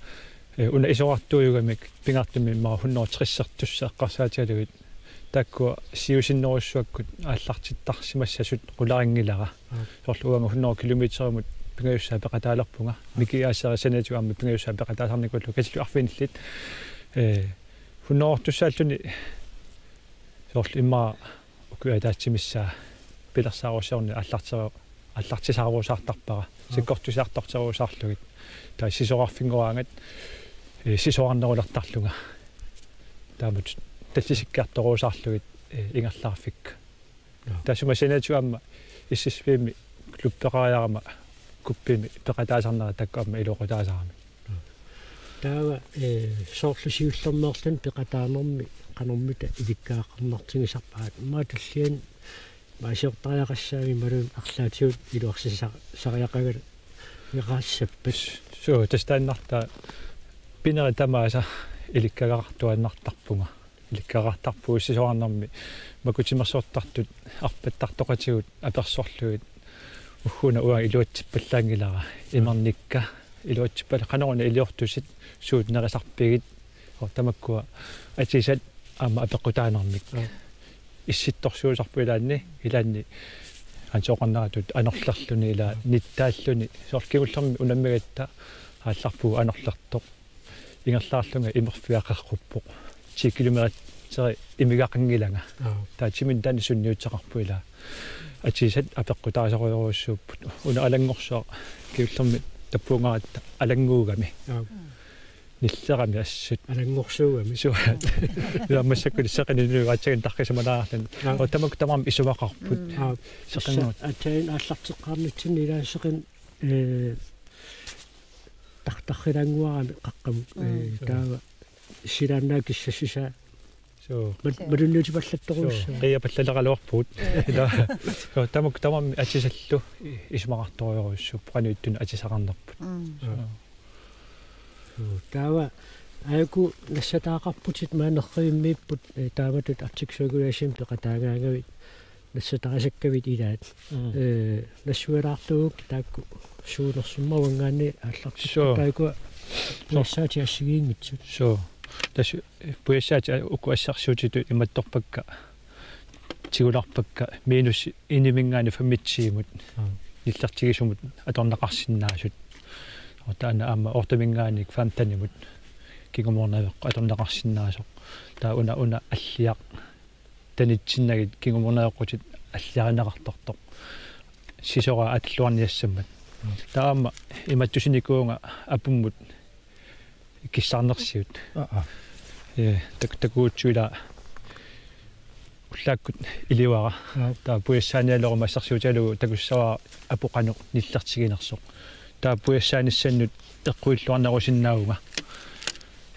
eh, una isorartuujugamik pingaartumik immaqa hundrede tres eqqarsaatigalugit. Taakkua siusinnerujussuakkut aallartittarsimassasut qularinngilara. Aap. Soorlu uanga hundrede kilometerimut pingajussaa peqataalerpunga. Aap. Miki Aaseri saniatigut aamma pingajussaa peqataasarnikuullunga katillugu arfinillit. Eh, hundredeortussaalluni soorlu immaqa ukiup ataatsimissaa pilersaarusiorneq aallartera-, aallartisaarusaartarpara. Aap. Sakkortusiartorterusaarlugit. Taava sisorarfinngoraangat, eh, sisorarnerulertarlunga. Taamatut tallisikkiartorusaarlugit, eh, ingerlaarfik. Joo. Taassuma saniatigut aamma S S V-mi klubbeqariarama kuppimi peqataasarnera taakku aamma iluaqutaasarami. Joo. Taava, eh, soorlu siullermeerluni peqataanermi qanormita ilikkagaqarnartigisarpa, aamma tulliani maasiortariaqassaaq imaluunniit arlaatigut iluarsisa-, sariaqaga-, -qaassappat? Suu, tassa taannartaa pinerit tamaasa ilikkagaqartuaannartarpunga. Ilikkagaqartarpugut sisorarnermi makku timersortartut arpattartoqatigut apersorlugit, ugguuna uanga iluatsippallaanngilara, imernikka iluatsippal-, qanoruna iliortusit, suut nerisarpigit, oo, tamakkua atisat aamma apeqqutaanermik. Joo. Issittorsuusarput ilaanni, ilaanni Ansoqarneratut anorlerluni ila nittaalluni. Soorlu kingullermi unammigatta aallarpugut anorlertoq. Ingerlaarlunga imerfia qeqquppoq. Ti kilometeri imigaqanngilanga. Aa. Taava timinik taanna sunniuteqarpoq ila. Atisat apeqqutaasorujussuupput. Una alanngorsuaq kingullermi tappuungaratta alannguugami. Aa. Nillerami assut. Alanngorsuugami. Suu. Ila massakkut seqineq nuigaatsagan tarrisimalaarluni. Aa. Tamakku tamarmik isumaqarput. Aa. Seqinngua. Aatsaat aallarteqqaarnitsinni ila seqin-, ee, tar-, tarrilaannguarami qaqqamut. Mm. Ee, taava silaannaap kissassusaa. Suu. Mat-, suu. Malunniutipallattorujussuuvoq. Suu. Qiiapallaleraluarpugut. Ila. Suu, tamakku tamarmik atisallu i-, isumaqartorujussuupput, qanoq ittunik atisaqarnerput. Mm. Suu. Suu. Taava aajuku nassataaqarputit maani Nerrivimmiipput, ee, taamatut Arctic Circle Racing peqataagaangavit nassataasakkakkavit ilaat. Mm. Ee, nassuialaartuugukkit taakku suunersummavanngaanni aallartippat. Suu. Taakku suu. Pujassaatit assigiinngitsut. Suu. Tassa, eh, pujassaatit a-, uku assarsuutitut imattorpakka, tigularpakka minus eniminngaanniit femogtyvemut. Aa. Nillertigisumut atorneqarsinnaasut. Og taanna aamma otteminngaanniit femtenimut. Kingumornaveqqut atorneqarsinnaasoq. Taava una, una alliaq tanitsinnagit kingumornaveqqutit alliarineqartartoq. Sisoraat aalluarniassammat. Taava aamma imatut tusarnikuuvunga apummut kissarnersiut. Aa, aa. Ee, tak-, takugutsigu ila ullaakkut ilivara. Aa. Taava pujassaanialeruma assarsuutigalugu takussavara apu qanoq nillertiginersoq. Taava pujassaanissannut eqquilluarnerusinnaavunga.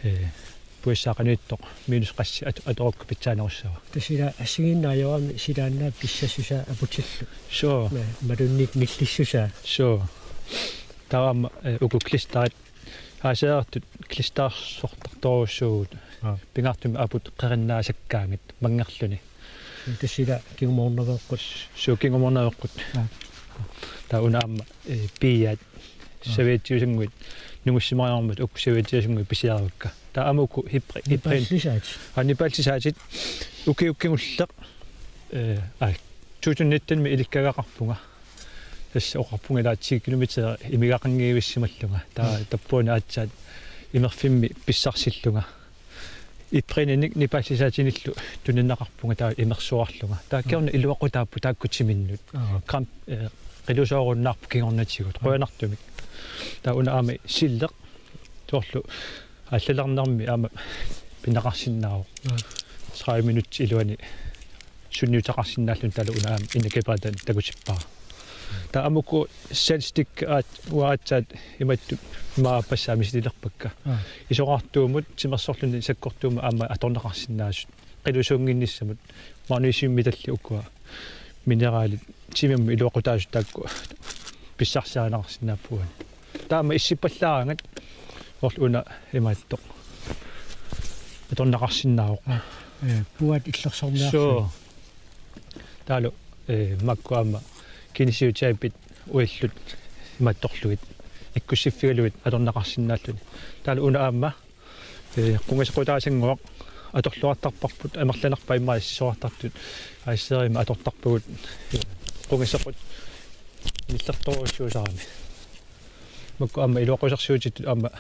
Ee, pujassaa qanoq ittoq minus qassit at-, atorukku pitsaanerussava. Tassa ila assigiinnaajorami silaannaap kissassusaa aputillu. Suu. Ma-, malunnik nillissusaa. Suu. Taava aamma, ee, uku klisterit, aasaartut klistersortartorujussuuvugut. Aa. Pingaartumik aput qerinnaasakkaangat manngerluni. Tassa ila kingumornaveqqut. Suu, kingumornaveqqut. Aa. Taava una aamma, ee, piiaat. Aa. Serviettiusannguit, nungussimariarmat uku serviettiusannguit pisiarivakka. Taava aamma uku hipri-, hiprin-. Nipaallisaatit. Aa, nipaallisaatit. Ukiut kingulleq. Ee, aa, to tusind nitten-imi ilikkagaqarpunga. Tassa oqarpunga ila ti kilometer imigaqanngivissimallunga. Taava, mm, tappuuna aatsaat imerfimmi pissarsillunga. Iprininik nipaallisaatinillu tunineqarpunga taava imersuarlunga. Taava, mm, kingorna iluaqutaapput taakku timinnut. Aa. Kramp-, ee, qilusoorunnaarpoq kingornatigut. Aa. Qujanartumik. Taava una aamma silleq. Soorlu aallalernermi aamma pineqarsinnaavoq. Aa. Tredive minutsit iluani sunniuteqarsinnaalluni taavalu una aamma inakipatan takutippara. Taava aamma uku sandstik aat-, uanga aatsaat imatut imaappassaa misililerpakka. Aa. Isorartuumut, timersorluni sakkortuumut aamma atorneqarsinnaasut. Qilusuunnginnissamut. Magnesiummetallit ukua. Mineralit. Timinnut iluaqutaasut taakku. Pissarsiarineqarsinnaapput uani. Taava aamma issippallaaraangat. Soorlu una imaattoq. Atorneqarsinnaavoq. Aa, ee, puat illersorniarsuit. Suu. Taavalu, ee, makku aamma kinesiotapit uillut imaattorlugit ikkussiffigalugit atorneqarsinnaalluni. Taavalu una aamma, ee, qungasequtaasannguaq atorluartarparput amerlanerpaat immaqa sisorartartut aasiseerimi atortarpagut, ee, qungasequt nillertorujussuusarami. Makku aamma iluaqutaasorsuutitut aamma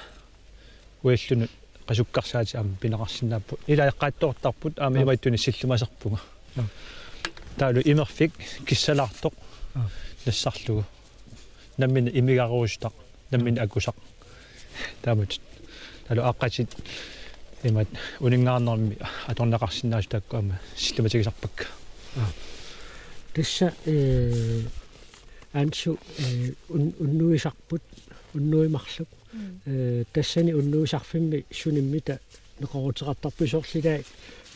uillunut qasukkarsaatit aamma pineqarsinnaapput. Ila eqqaattoortarput aamma, aa, imaattunik sillimasarpunga. Aa. Taavalu imerfik kissalaartoq, aa, nassarlugu. Nammineq imigarujussuaq, nammineq akusaq. Taamatut. Taavalu aaqqatit imaat uninngaarnermi atorneqarsinnaasut taakku aamma sillimatigisarpakka. Aa. Tassa, ee, Ansu, ee, un-, unnuisarput, unnuit marluk. Mm. Ee, tassani unnuisarfimmi sunimmita neqerooruteqartarpit? Soorlu ilaa,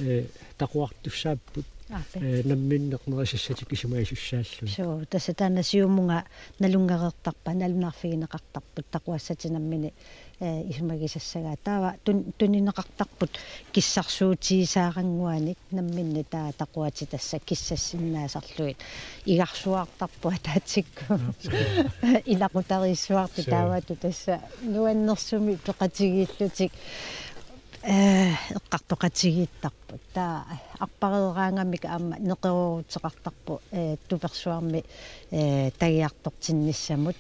ee, taquartussaapput, aa, pe-, ee, namminneq nerisassatik isumagisussaallugit. Suu, tassa taanna siumunga nalunngereertarpaa, nalunaarfigineqartarput taquassatit namminneq, ee, isumagisassagaat. Taava tun-, tunineqartarput kissarsuutigisaarannguanik. Namminneq taava taquatit tassa kissassinnaasarlugit. Igarsuartarput ataatsikkut. Ilaqutariissuartut. Suu. Taamatut tassa nuannersumik peqatigiillutik. eh, eqqartoqatigiittarput. Taava arpareeraangamik aamma neqerooruteqartarpoq, eh, tupersuarmi, eh, tagiartortinnissamut.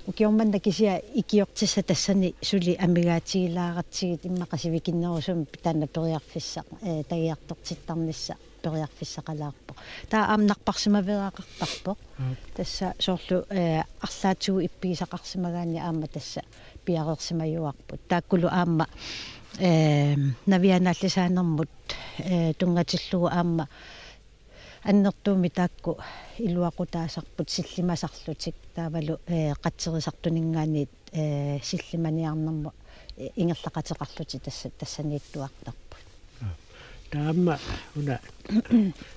Ukioq manna kisianni ikiortissat tassani suli amigaatigilaaratsigit immaqa sivikinnerusumik taanna periarfissaq, eh, tagiartortittarnissaq periarfissaqalaarpoq. Taava aamma napparsimaveeraqartarpoq. Aap. Tassa soorlu, eh, arlaatigut ippigisaqarsimagaanni aamma tassa piareersimajuarput. Taakkulu aamma, eh, navianaallisaanermut, eh, tunngatillugu aamma annertuumik taakku iluaqutaasarput sillimasarlutik taavalu, eh, qatserisartuninngaanniit, eh, sillimaniarnermut, eh, ingerlaqateqarlutik tassa, tassaniittuartarput. Taama una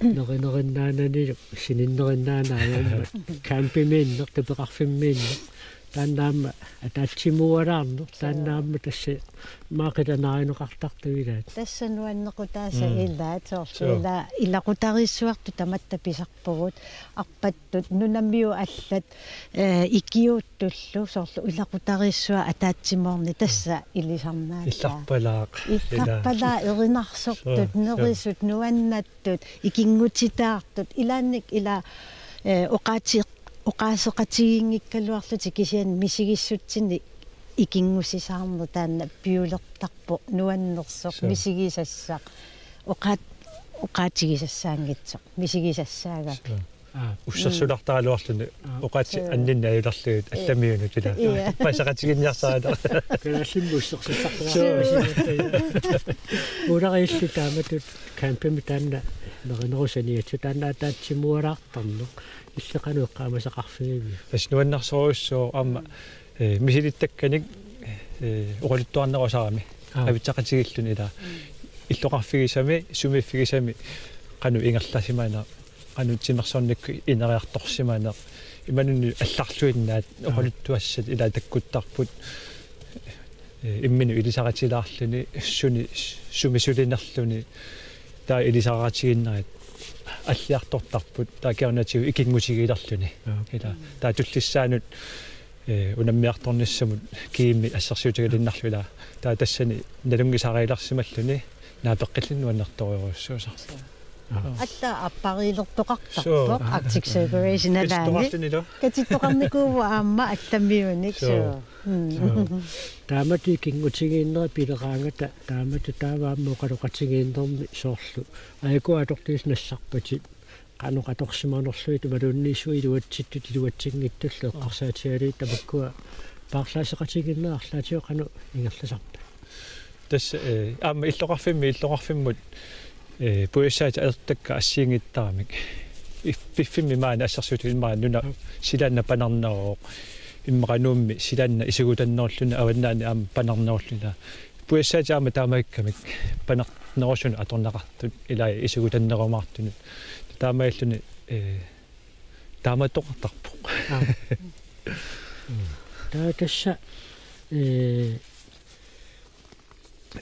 nerinerinnaanani sininnerinnaanani aamma campimiinneq tupeqarfimmiinneq taanna aamma ataatsimuualaarneq taanna aamma tassa maaqitanaarineqartartuilaat. Tassa nuannequtaasa Mm. ilaat soorlu Suu. ila ilaqutariissuartut tamatta pisarpugut arpattut nunamiut allat, eh, ikiuuttullu soorlu ilaqutariissua ataatsimoorneq tassa ilisarnaataa. Illarpalaaq. Illarpalaaq erinarsortut, Suu, suu. nerisut, nuannattut, ikinngutitaartut, ilaannik ila, eh, oqaati-, oqaaseqatigiinngikkaluarlutik kisianni misigissutsinnik ikinngusisaarneq taanna piulertarpoq nuannersoq Suu. misigisassaq oqaat-, oqaatigisassaanngitsoq misigisassaagaa. Suu. Aa. Ussersulartaraluarluni Aa. oqaatsit Suu. anninni ajulerlugit Ee. allamiunut ila. Ee. Paasaqatiginniarsaraluarluni. Kalaallimmi ussersussartaraluarluni. Suu. Ulariilli taamatut campimi taanna nerinerusaniatsu taanna ataatsimuualaartarneq illit qanoq eqqaamasaqarfigiviuk? Tassa nuannersorujussuuvoq aamma, eh, misilittakkanik, eh, oqaluttuarnerusarami. Aa. Avitseqatigiilluni ila. Illoqarfigisami, sumiiffigisami qanoq ingerlasimaneq, qanoq timersornikkut ineriartorsimaneq. Imaluunniit allarluinnaat Aa. oqaluttuassat ila takkuttarput. Eh, imminut ilisaritilaarluni, suni, sumi sulinerluni. Taava ilisaritigiinnerit alliartortarput. Taava kiornatigut ikinngutigiilerluni. Aa. Ila. Taava tullissaanut, eh, unammiartornissamut kiimmi assersuutigiliinnarlugu ila. Taava tassani nalunngisariilersimalluni naapeqqilluni nuannertorujussuusarpoq. Aa. Alla appariilertoqartarpoq Suu. Arctic Circle Race-ip nalaani. Katittoqarlunilu. Katittoqarnikuuvoq aamma allamiunik Suu. suu. Mm. Suu. Taamatut ikinngutigiinnerit pileraangata taamatut taava aamma oqaloqatigiinnermi soorlu. Ajakua atortuisa nassarpatit qanoq atorsimanerlugit imaluunniit suut iluatsittut iluatsinngitsullu eqqarsaatigalugit tamakkua paarlaasseqatigiinnerit arlaatigut qanoq ingerlasarpat? Tassa, eh, aamma illoqarfimmi, illoqarfimmut, eh, puiassaatit atortakkat assigiinngitsunik. If-, piffimmi maani assersuutip immaqa nuna silaannaq panerneruvoq. Immaqa Nuummi silaannaq isugutannerulluni avannaani aamma panernerulluni. Puiassaatit aamma taamaakkamik panernerusunut atorneqartut ilai isugutannerumaartunut. Taamaalilluni, eh, taamaattoqartarpoq. Aa. Taava tassa, eh,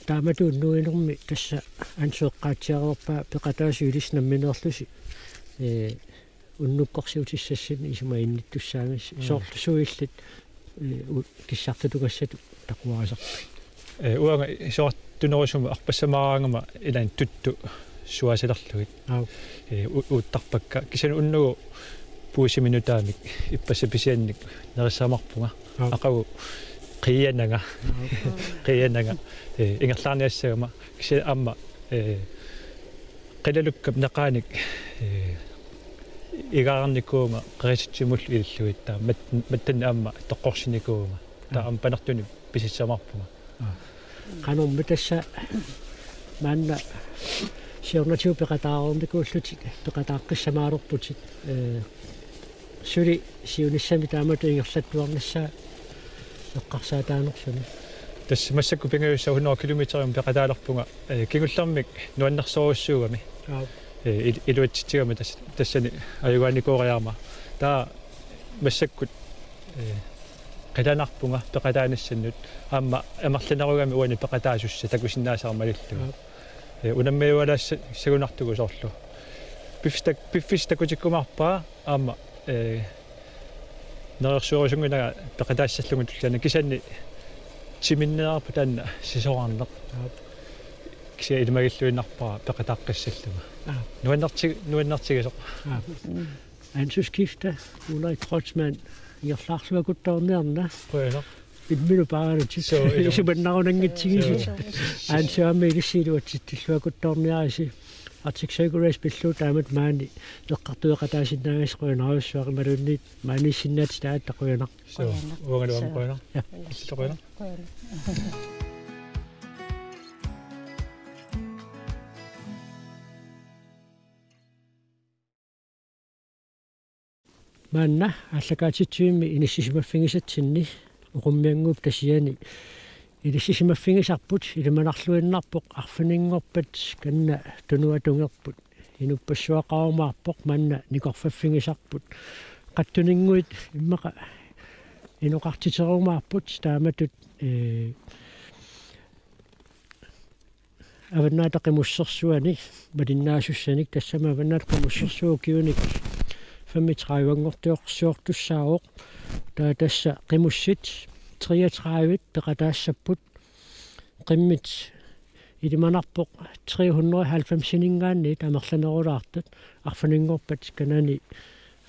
taamatut unnuinermi tassa Ansu eqqaatsiareerpaa peqataasut ilissi nammineerlusi, eh, unnukkorsiutissassinnik isumaginnittussaagassi Mm. soorlu suillit, eh, u-, kissartutugassatut takuarisarpit? Eh, uanga isorartunerusumik arpassamaaraangama ilaanni tuttut suaasalerlugit. Aap. Eh, u-, uuttarpakka. Kisianni unnugu puisimi nutaamik ippassaq pisiannik nerissamarpunga. Aap. Aqagu qiiananga. Aap. Qiiananga. Eh, ingerlaarniassagama. Kisianni aamma, eh, qilalukkap neqaanik, eh, igaarnikuuvunga qerititsimullu ilillugit taava mat-, mattanni aamma toqqorsinikuuvunga. Taava Aap. aamma panertunik pisissamarpunga. Aa. Qanormi tassa maanna siornatigut peqataareernikuullutit peqataaqqissamaalerputit, eh, suli siunissami taamatut ingerlattuarnissaa eqqarsaataanerluni. Tassa massakkut pingajussaq hundrede kilometerimik peqataalerpunga, eh, kingullermik nuannersorujussuugami. Aap. Eh, il-, iluatsitsigama tas-, tassani ajugaanikooriarama. Taava massakkut, eh, qilanaarpunga peqataanissannut. Aamma amerlanerugami uani peqataasussat takusinnaasara malillugu. Aap. Eh, unammiualaassagunartugut soorlu. Piffissaq, piffissaq takutikkumaarpara aamma, eh, neriorsuerusunnginnama peqataassallugu tulliani kisianni timinniarput taanna sisorarneq. Aap. kisianni ilimagilluinnarpara peqataaqqissallugu. Aa. Nuannerti-, nuannertigisoq. Aa. Ansuskifta Ulrik Kreutzmann ingerlaarluakuttoorniarna. Qujanaq. Imminut paaralutsit. Suu, ilumut. Isumannarunanngitsigisut. Suu. Ansuami ilissi iluatsitsilluakuttoorniarisi. Arctic Circle Race pillugu taamatut maani eqqartueqataasinnaagassi qujanarujussuaq imaluunniit maaniissinnaatitaatta qujanaq. Suu, qujanaq. Uangalu aamma qujanaq. Ja. Illit qujanaq. Qujanaq. Maanna aallakaatitsivimmi inissisimaffigisatsinni Oqummiannguup Tasiani inissisimaffigisarput ilimanarluinnarpoq arfininngorpat kanna tunuatungerput. Inuppassuaqarumaarpoq manna nikorfaffigisarput. Qattuninnguit immaqa inoqartiterumaarput taamatut, ee, Avannaata Qimussersuani malinnaasussanik, tassami Avannaata Qimussersuaq ukiunik femogtredive-nngortiorsiortussaavoq. Taava tassa qimussit treogtredive peqataassapput. Qimmit ilimanarpoq tre hundrede og halvfems-ininngaanniit amerlanerulaartut, arfininngorpat kanani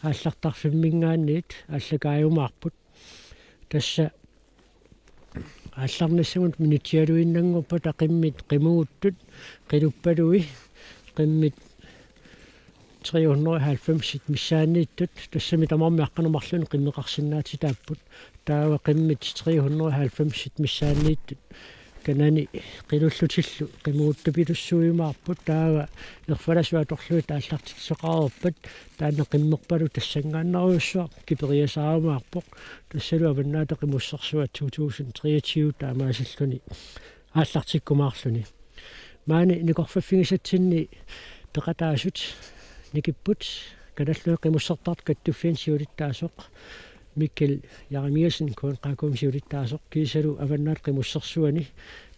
aallartarfimminngaanniit aallakaajumaarput. Tassa aallarnissamut minutsialuinnanngorpata qimmit qimuguttut, qiluppalui qimmit tre hundrede og halvfems missaanniittut, tassami tamarmik aqqaneq-marlunnik qimmeqarsinnaatitaapput. Taava qimmit tre hundrede og halvfems missaanniittut kanani qilullutillu qimuguttupilussuujumaarput, taava erfalasuut atorlugit aallartitsisoqareerpat, taanna qimmerpalu tassanngaannarujussuaq kiperiasaarumaarpoq, tassalu Avannaata Qimussersuaq to tusind treogtyve taamaasilluni aallartikkumaarluni. Maani nikorfaffigisatsinni peqataasut nikipput Kanallunaat Qimussertaartut Kattuffianni siulittaasoq Mikkel Jeremiassen, K N K K-mi siulittaasoq, kiisalu Avannaata Qimussersuani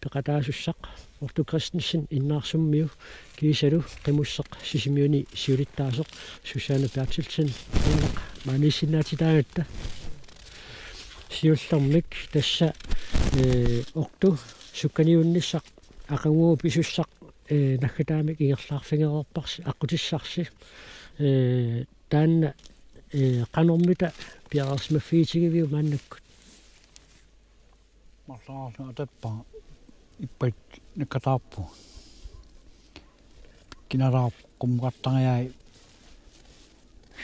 peqataasussaq Otto Christensen Innaarsummiu, kiisalu Qimusseq Sisimiuni siulittaasoq Susanne Berthelsen. Qujanaq maaniissinnaatitaagatta. Siullermik tassa, ee, Otto sukkaniunnissaq aqaguagu pisussaq, ee, naggataamik ingerlaarfigereerparsi, aqqutissarsi. Ee, taanna, ee, qanormita piareersimaffigitigiviuk maannakkut? Marloriarlunga atappara ippat naggataarpugut. Kinalaarpoq qummukartariai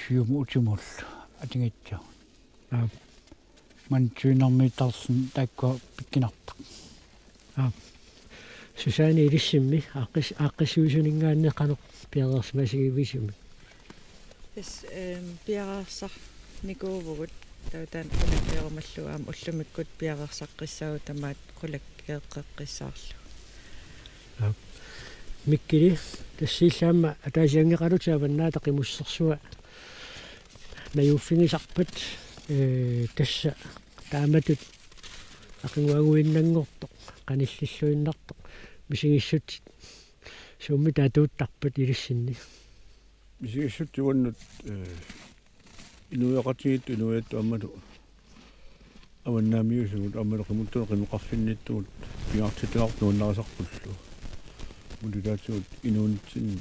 siumut utimut atugassaagut. Aap. Manna tyvenermiittarluni taakkua pikkunartut. Aap. Susanne, ilissimmi aaqqis-, aaqqissuisuninngaanniit qanoq piareersimatigivisiuk? Tassa, ehm, piareersarnikuuvugut taava taanna qulakkeerumallugu aamma ullumikkut piareersaqqissaagut tamaat qulakkeeqqissaarlugu. Aap. Mikkeli, tassa illit aamma ataasianngeqalutit Avannaata Qimussersua najuuffigisarpat, ee, tassa taamatut aqaguaguinnanngortoq, qanillilluinnartoq, misigissutsit suummita atuuttarpat ilissinni? Misigissutsit uannut, ee, inuiaqatigiit, inuiattut aammalu avannaamiuusugut aammalu qimuttuni qineqarfinniittugut pingaartitaqartut nuannarisarpullu. Aammalu ilaatigut inuunitsinni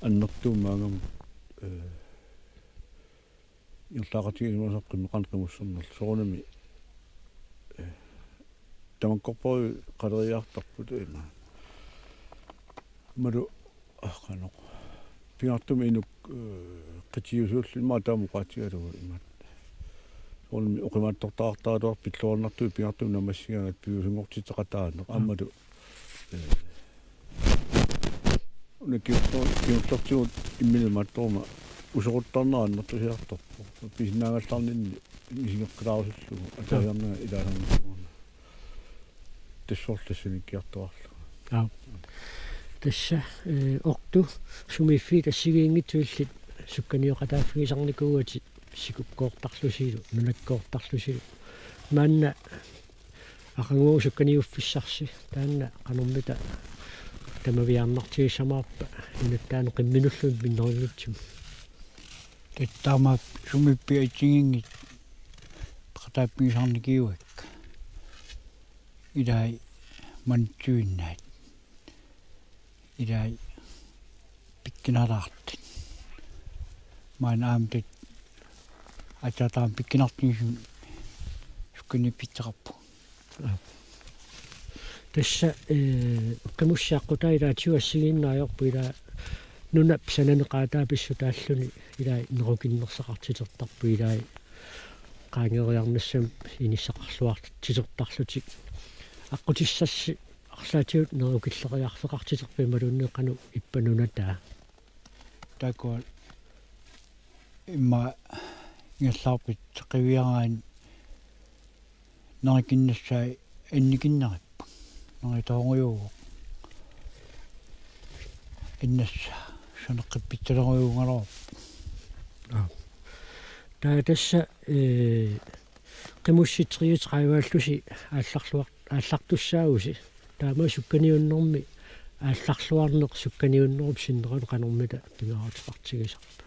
annertuumik maannamut, ee, ingerlaaqatigiit ilimasaat qimeqarneq qimussernerlu soorunami, ee, tamakkorpaaluit qaleriartarput ima. Aammalu, aa, qanoq. Pingaartumik inuk, ee, qitiusuulluni maani taama oqaatigalugu imaat. Soorunami oqimaatsortaqartaraluarpoq pilluarnartumik pingaartumik naammassigaangat piviusunngortitseqataaneq. Aammalu, ee, una kingulliu-, kingullertigut imminut imaattoruma usoquttarnera annertusiartorpoq. Pisinnaagallarninni misigeqqilaarusullugu ataasiarnanga ilaasarnikuugama. Tassorlu tassaniikkiartuaarlugu. Aap. Tassa, ee, Otto, sumiiffiit assigiinngitsut illit sukkanioqataaffigisarnikuugatit sikukkoortarlusilu, nunakkoortarlusilu. Maanna aqaguagu sukkaniuffissarsi, taanna qanormita tamaviaarnartigissamaarpa inuttaanut qimminulluunniit minnerunngitsumik? Taava taama sumiiffiit assigiinngitsut peqataaffigisarnikuuakka. Ilai manna tyvennaat. ilai pikkunaraartut. Maanna aamma tassa aatsaat aamma pikkunartut sukkanik pissaqarpoq. Tassa, eh, qimussit aqqutaa ilaatigut assigiinnaajorput ilaa nunap sanani qaataata pissutaalluni ilaa nerukinnersaqartitertarput ilaa qaangeriarnissamut inissaqarluartitertarlutik. Aqqutissarsi arlaatigut nerukilleriarfeqartiterput imaluunniit qanoq ippa nunataa. Taakku immaqa ingerlaarput qiviaraanni nerikinnissaa annikinnerippoq. Neritoorujussuuvoq. Innassaq saneqqippitsalerujussuugaluarpoq. Aa. Taava tassa, eh, qimussit treogtredivaallusi aallarluar-, aallartussaavusi. Taama sukkaniunnermi aallarluarneq sukkaniunnerup sinnerani qanormita pingaaruteqartigisarpa?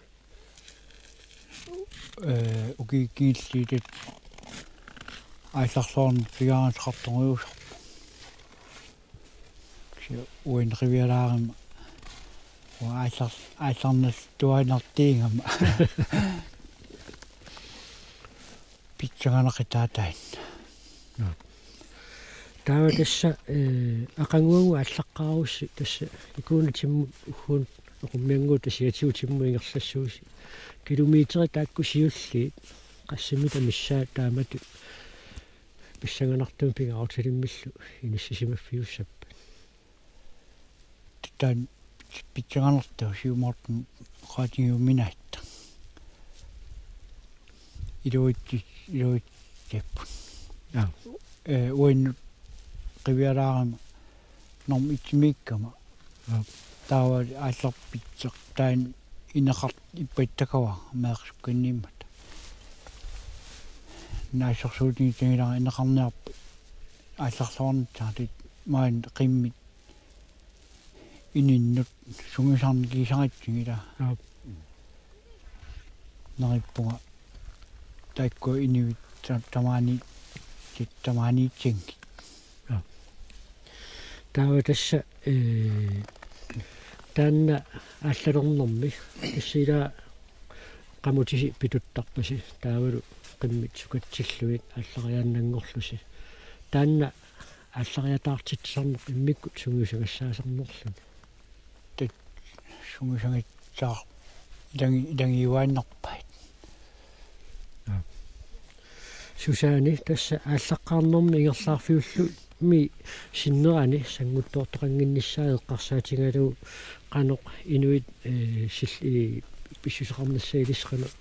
Eh, ukiut kingulliit aallarluarneq pingaaruteqartorujussuusarpoq. Kisianni uani qiviaraarama uanga aallar-, aallarnartuaannartiigama pissanganaqitaata taanna. Naa. Taava tassa, eh, aqaguagu aallaqqaarussi tassa ikuuna timmut ugguuna eqummiannguup tassa asiatigutimmut ingerlassuusi. Kilometerit taakku siulliit qassimita missaat taamatut pissanganartumik pingaarutilimmillu inissisimaffiussappat? Taanna pissanganartoq siumoortumik oqaatigiuminaatta. Iluitsi-, iluitsipput. Aa. Eh, uannut qiviaraarama normu et-imiikkama. Aa. Taava aallarpitseq taanna ineqar-, ippassaqarama meeqqat sukkanniimmata. Naatsorsuutiginngilara ineqarniarput aallarluarnissaatit maani qimmit ininnut sungiusarneq kiisarissagit ilaa. Aap. Neriuppunga taakku inuit ta-, tamaani, ti-, tamaaniitsinngit. Aap. Taava tassa, eh, taanna aallalernermi tassa ilaa qamutisi pituttarpasi taavalu qimmit sukatsillugit aallariaannanngorlusi. Taanna aallariataartitsisarneq immikkut sungiusagassaasarnerluni. Tassa sungiusagassaaq ilangi-, ilangiuaannarpait. Aa. Susanne, tassa aallaqqaarnermi ingerlaarfiullumi sinnerani sannguttoortoqannginnissaa eqqarsaatigalugu qanoq inuit, eh, sil-, eh, pissuseqarnissaa ilissi qanoq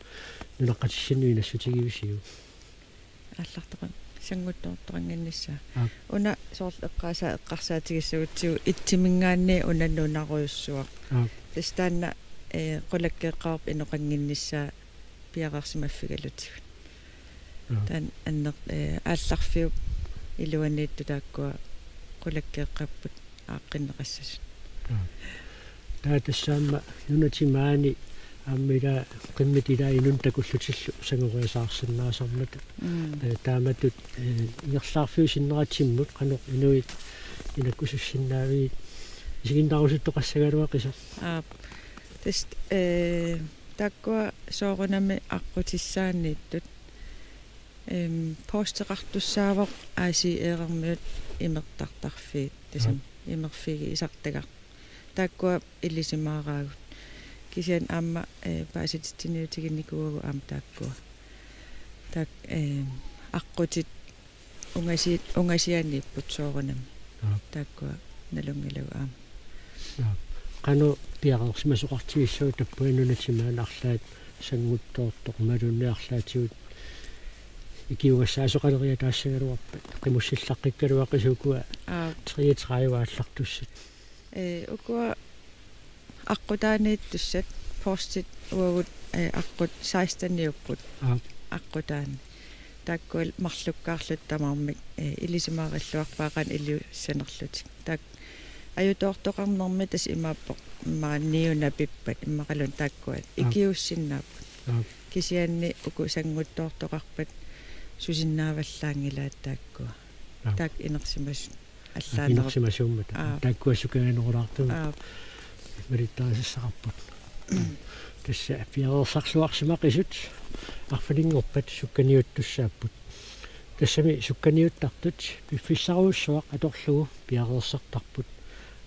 nunaqqatissinnut inassutigivisiuk? Aallartoqan-, sannguttoortoqannginnissaa. Aap. Una soorlu eqqaasaa-, eqqarsaatigissagutsigu et-iminngaanniit una nunarujussuaq. Aap. Tassa taanna, eh, qulakkeeqqaarput inoqannginnissaa piareersimaffigalutigu. Aap. Taanna anner-, eh, aallarfiup iluaniittut taakkua qulakkeeqqapput aaqqinneqassasut. Aa. Taava tassa aamma nunatta maani aamma ilaa qimmit ilaa inunnut takullutillu sangoriasaarsinnaasarmata. Mm. Eh, taamatut, eh, ingerlaarfiup sinnera timmut qanoq inuit inakkusussinnaavigit isiginnaarusuttoqassagaluaqisoq. Aap. Tassa, eh, taakkua soorunami aqqutissaanniittut. Em, posteqartussaavoq A C R-imiut imertartarfiit, tassami. Aap. Imerfigisartagaq. Taakkua ilisimaaraagut. Kisianni aamma, eh, paasititsiniutiginikuuagut aamma taakkua. Taak-, eh, aqqutit ungasi-, ungasianiipput soorunami. Aap. Taakkua nalunngilagut aamma. Aap. Qanoq piareersimasoqartigissaviuk tappavani nunatta maani arlaat sannguttoortoq imaluunniit arlaatigut ikiugassaasoqaleriataassagaluarpat qimussillaqqikkaluaqisut ukua. Aap. Treogtredive aallartussat. Eh, ukua aqqutaaniittussat postit uagut, eh, aqqut seksteniupput. Aap. Aqqutaani. Taakkua marlukkaarlutik tamarmik, eh, ilisimaarilluarpaat qanoq iliussanerlutik. Taakku ajutoortoqarnermi tassa imaappoq immaqa niunapippat immaqaluunniit taakkua. Aap. Ikiuussinnaapput. Aap. Kisianni uku sannguttoortoqarpat susinnaavallaanngilaat taakkua. Aap. Taakku inersimasut. Allaanerup-, inersimasuummata. Aap. Taakkua sukkanerulaartumik. Aap. Malittarisassaqarput. Tassa piareersarluarsimaqisut arfininngorpat sukkaniuttussaapput. Tassami sukkaniuttartut piffissarujussuaq atorlugu piareersartarput.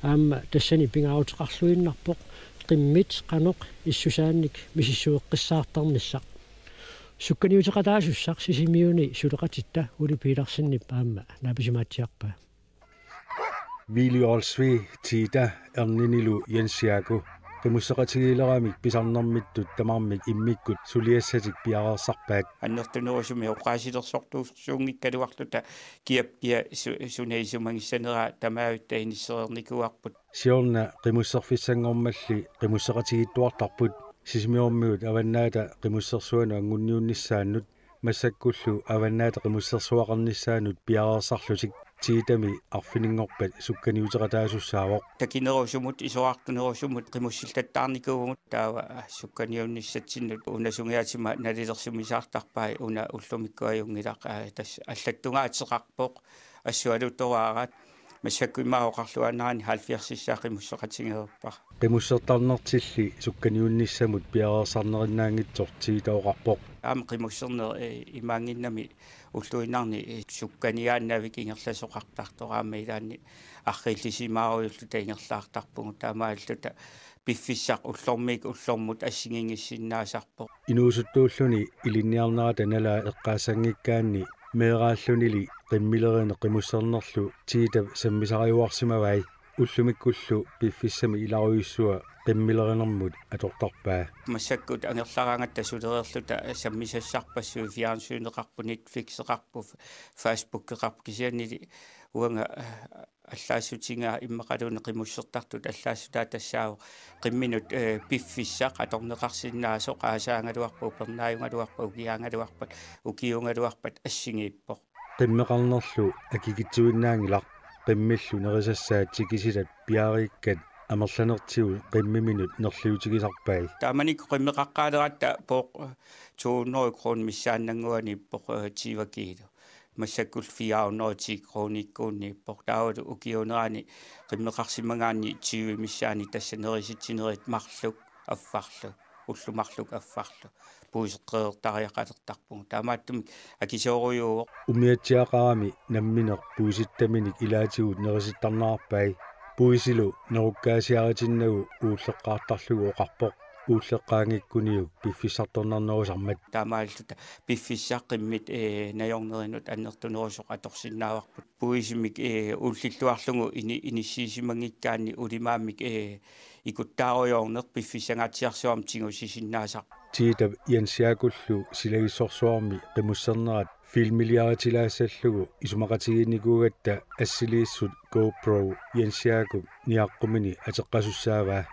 Aamma tassani pingaaruteqarluinnarpoq qimmit qanoq issusaannik misissueqqissaartarnissaq. Sukkaniuteqataasussaq Sisimiuni suleqatitta Ole Petersenip aamma naapisimaatsiarpaa. Willy Olsvig Tiita erninilu Jens Jaaku qimusseqatigiileramik pisarnermittut tamarmik immikkut suliassatik piareersarpaat. Annertunerusumik oqaasilersortuussuunngikkaluarluta kiap kia su-, suna isumagissaneraa tamavitta inissereernikuuarput. Siorna qimusserfissanngormalli qimusseqatigiittuartarput Sisimiormiut Avannaata Qimussersuanut anguniunnissaannut massakkullu Avannaata Qimussersuaqarnissaanut piareersarlutik Tiitami arfininngorpat sukkaniuteqataasussaavoq. Takinerusumut, isorartunerusumut qimussillattaarnikuuvugut, taava sukkaniunnissatsinnut una sungiatima nalilersumisaartarpai, una ullumikkut ajunngilaq, aa, tassa allattugaatseqarpoq, assualutoraaraat, massakkut immaqa oqarluaannarani halvfjerdsissaa qimusseqatigereerpara. Qimussertarnertilli sukkaniunnissamut piareersarnerinnaanngitsoq Tiita oqarpoq. Aamma qimusserneq, eh, imaannginnami ulluinnarni, eh, sukkaniaannavik ingerlasoqartartoq, aamma ilaanni arriillisimaarusulluta ingerlaartarpugut, taamaalilluta piffissaq ullormiit ullormut assigiinngissinnaasarpoq. Inuusuttuulluni ilinniarnerata nalaat eqqaassanngikkaanni meeraallunili qimmilerineq qimussernerlu Tiitap sammisariuarsimavai. Ullumikkullu piffissami ilarujussuaq qimmilerinermut atortarpaa. Massakkut angerlaraangatta sulereerluta sammisassarpassuit, fjernsyneqarpoq, Netflixeqarpoq, Facebookeqarpoq, kisiannili uanga, eh, allaassutiga immaqaluunniit qimussertartut allaassutaa tassaavoq qimminut, eh, piffissaq atorneqarsinnaasoq, aasaagaluarpat, upernaajugaluarpat, ukiaagaluarpat, ukiuugaluarpat assigiippoq. Qimmeqarnerlu akikitsuinnaanngilaq, qimmillu nerisassaat tikisitat piareerikkat amerlanertigut qimmiminut nerliutigisarpai. Taamanikkut qimmeqaqqaaleratta pooq to hundrede kroner missaannannguaniippoq, eh, tyve kilo. Massakkullu fire hundrede ti kronikkuunniippoq. Taavalu ukiuunerani qimmeqarsimagaanni tyve missaani tassa nerisitsinerit marluk affarlu, ullut marluk affarlu puiseqqereertariaqalertarpugut. Taamaattumik akisoorujuuvoq. Umiatsiaqarami nammineq puisittaminik ilaatigut nerisittarnerarpai. Puisilu nerukkaasiaritinnagu uulleqqaartarlugu oqarpoq, uulleqqaanngikkuniuk piffissartornarnerusarmat. Taamaalilluta piffissaq qimmit, eh, najornerinut annertunerusoq atorsinnaavarput. Puisimik, eh, ullilluarlugu ini-, inissiisimanngikkaanni ulimaammik, eh, ikuttaarujoorneq piffissangaatsiarsuarmik tigusisinnaasarpoq. Tiitap Jens Jaakullu silagissorsuarmi qimussernerat filmiliaritilaassallugu isumaqatigiinnikuugatta assiliissut GoPro Jens Jaakup niaqqumini ateqqasussaavaa.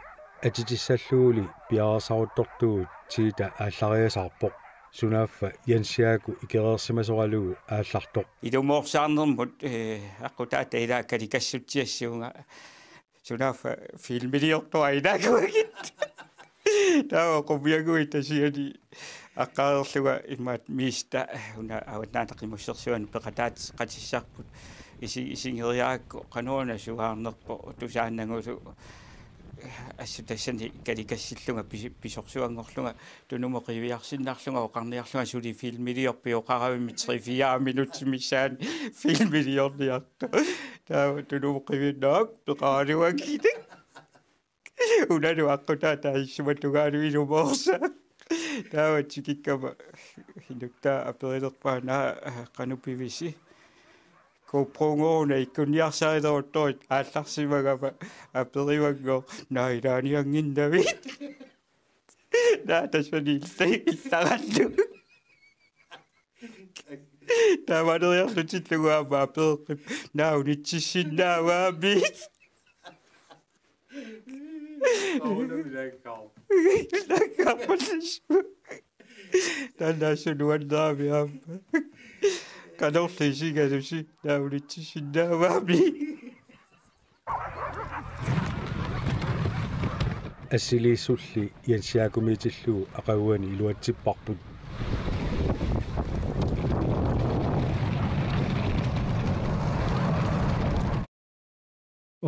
Atitissalluguli piareersaruttortugut Tiita aallariasaarpoq. Sunaaffa Jens Jaaku ikereersimasoralugu aallartoq. Ilumoorsaarnermut, eh, aqqutaata ilaa kalikassutsiassuunga. Sunaaffa filmiliortua ilaakuagit. Taava qumiaguit tasiani aqqareerlunga imaat miista una Avannaata Qimussersuanut peqataateqatissarput. Isi-, isigeriarakku qanoruna suaarnerpoq tusaannagulu. Assut tassani kalikassillunga pisi-, pisorsuanngorlunga tunumut qiviarsinnarlunga oqarniarlunga suli filmiliorpit oqaravimmi tre-fire minutsit missaani filmiliorniartoq. Taava tunumut qiviinnaaq peqaraluakkit. Unalu aqqutaata issumatugaalu ilumoorsaaq. Taava tikikkama inuttaa aperilerpaa: Naa, qanoq pivisi? GoPro-nngoruna ikkunniarsarileruttorit aallarsimagama aperivanngooq: Naa, ilaaniannginnavit? Naa, tassani illa-, illarallu. Tamaneriarlutillugu aamma apereqqippoq: Naa, unitsissinnaavit? Ilakkarpallassu. Taanna assut nuannaami aamma. Qanorli isigalusi, naa, unitsissinnaavit? Assiliissulli Jens Jaakumiitillugu aqaguani iluatsipparput.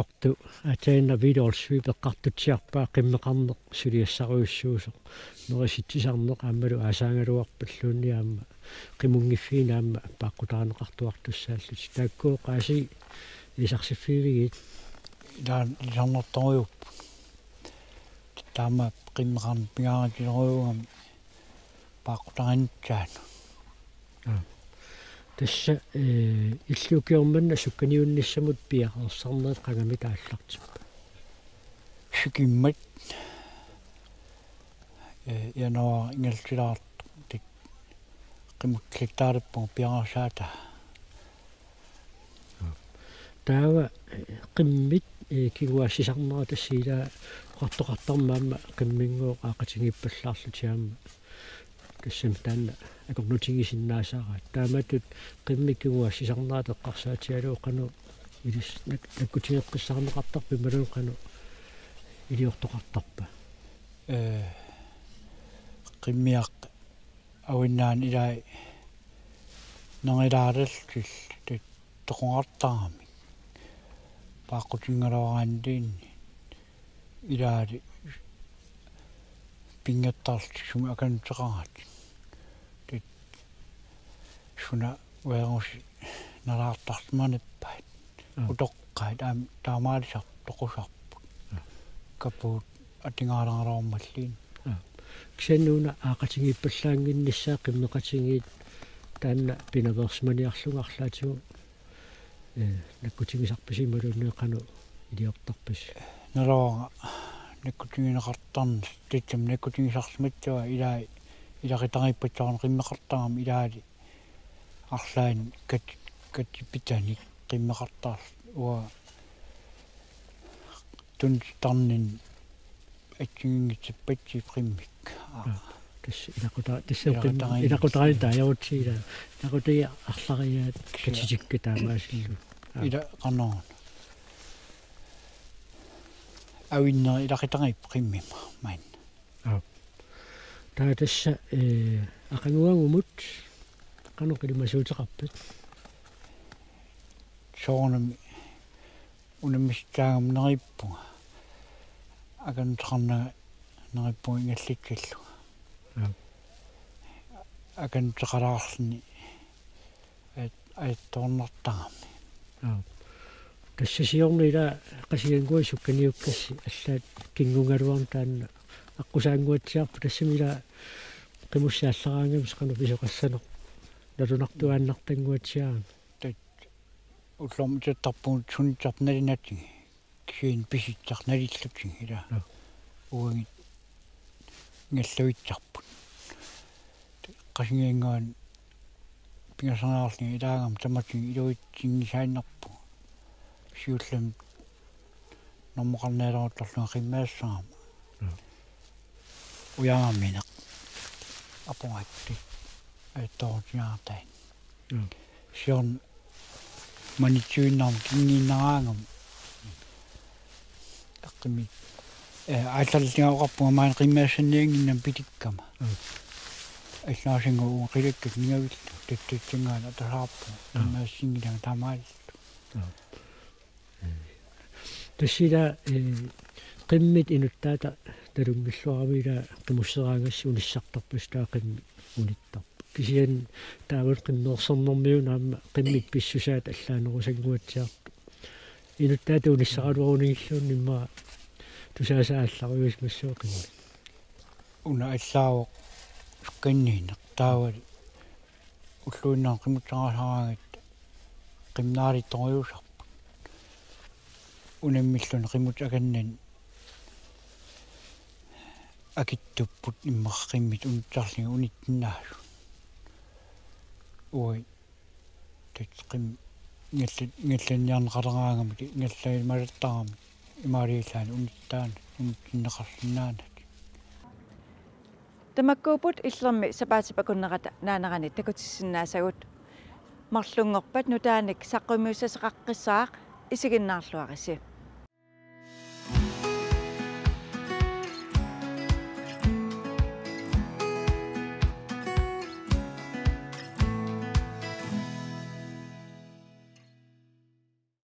Ortu aatsaannguaq Vidorsvik peqqartutsiarpaa qimmeqarneq suliassarujussuusoq, nerisitsisarneq aammalu aasaagaluarpalluunniit aamma qimunngiffiineq aamma paaqqutarineqartuartussaallutik. Taakku oqaasii isarsiffigiviuk? Ilaa, ilisarnartorujuupput. Taama qimmeqarneq pingaarutilerujuugami paaqqutarinissaanut. Aa. Tassa, ee, illit ukioq manna sukkaniunnissamut piareersarnerit qangamita aallartippa? Sikimmat, ee, januaari ingerlatsilaartoq qimmutsilattaarippunga piareersaataa. Taava, ee, qimmit, ee, kinguaassisarnerat tassa ilaa oqartoqartarmat aamma qimminngooq aaqqatigiippallaarlutik aamma. Tassami taanna akornutigisinnaasarai. Taamatut qimmit kinguaassisarnerat eqqarsaatigalugu qanoq ilis-, nak-, nakkutigeqqissaarneqartarpa imaluunniit qanoq iliortoqartarpa? Ee, qimmiaq avinngaanniit ilai nerilaarallutillu toqoqartaramik. Paaqqutinngaluaraanniit ilaali pinngitsaarlutik sumi akanneqaratik. Tit suna virusi nalaartarsimanippaat. Aa. Utoqqaat aamma taamaalisartut toqusarput. Aa. Kapuut atingaaleraluarmalluunniit. Aa. Kisianni una aaqqatigiippallaannginnissaa qimmeqatigiit taanna pinaveersimaniarlugit arlaatigut, ee, nakkutigisarpisi imaluunniit qanoq iliortarpisi? Naluara nakkutigineqartarneq, tassami nakkutigisarsimassavara ilaa ilaqutariippassuarnik qimmeqartarami ilaali arlaanni kat-, katipitanik qimmeqartarlutik uanga tunittarninni assigiinngitsuppassuit qimmik. Aa. Aa, tassa ilaquta-, tassa qim-, ilaqutariinnaq. Ilaqutariinnaq taajarutsiila. Ilaqutariit arlariaat. Kisianni katitikka taamaasillutik. Aa. Ila qanoq. Avinneri ilaqutariipput qimmima maanna. Aa. Taava tassa, ee, aqaguagumut qanoq ilimasuuteqarpat? Soorunami unammissaagama neriuppunga. Akanneqarnanga neriuppunga ingerlatsillunga. Aa. Akanneqalaarluni ajat-, ajattoornartarami. Aa. Tassa siorna ilaa Qasigiannguit sukkaniukkassi allaat kingugaluarneq taanna aqqusaannguatsiarpoq, tassami ilaa qimussit aallaraangamik qanoq pisoqassanersoq nalunartuaannartannguatsiarami. Tat ullormut itattarpugut sunitsarput nalunatigut. Kisianni pisitsisartut nalullutigit ilaa. Aa. Uagut ingerlavitsarput. Qasigiannguani pingasoriarlunga ilaagama tamatigut iluatsinngisaannarpugut. Siullermik normoqarnialeruttorlunga qimmeqassagama. Aa. Ujaramineq. Apugaattit. Ajattoorutigaartaat. Aa. Siorna manitsiinnarmat kinguinnaraangama. Taqqimi. Ee, aallarlunga oqarpunga maani qimmeqassanniannginnama pitikkama. Aa. Allaasannguaq uunga qilakkat ningavillu. Tattatsinngaanniit atasaarpunga. Aa. Qimmeqassanngilanga taamaalilluta. Aa. Tassa ilaa, ee, qimmit inuttaata nalunngilluarami ilaa qimusseraangassi unissartarpassuit taava qimmit unittarput. Kisianni taava qimmeersornermiuna aamma qimmit pissusaat allaanerusannguatsiartut. Inuttaata unissaraluarunigilluunniit immaqa tusaasaallaarujuusimassooq qimmit. Una allaavoq sukkanniineq taavali ulluinnarni qimusseraasaraangatta qimmeqarnittorujussuusarput. Unammilluni qimuttut akannani akitsupput immaqa qimmit unittarlugit unitsinnaasut. Uagut tassa qimmit ngallat-, ngallanniarneqaleraangamik ngallanniarneqaleraangamik imaaliallaannaq unittaannatik, unitsinneqarsinnaanatik. Tamakkuupput Illermi sapaatip akunnerata naanerani takutissinnaasagut. Marlunngorpat nutaanik saqqummiussaqaqqissaaq, isiginnaarluarisi.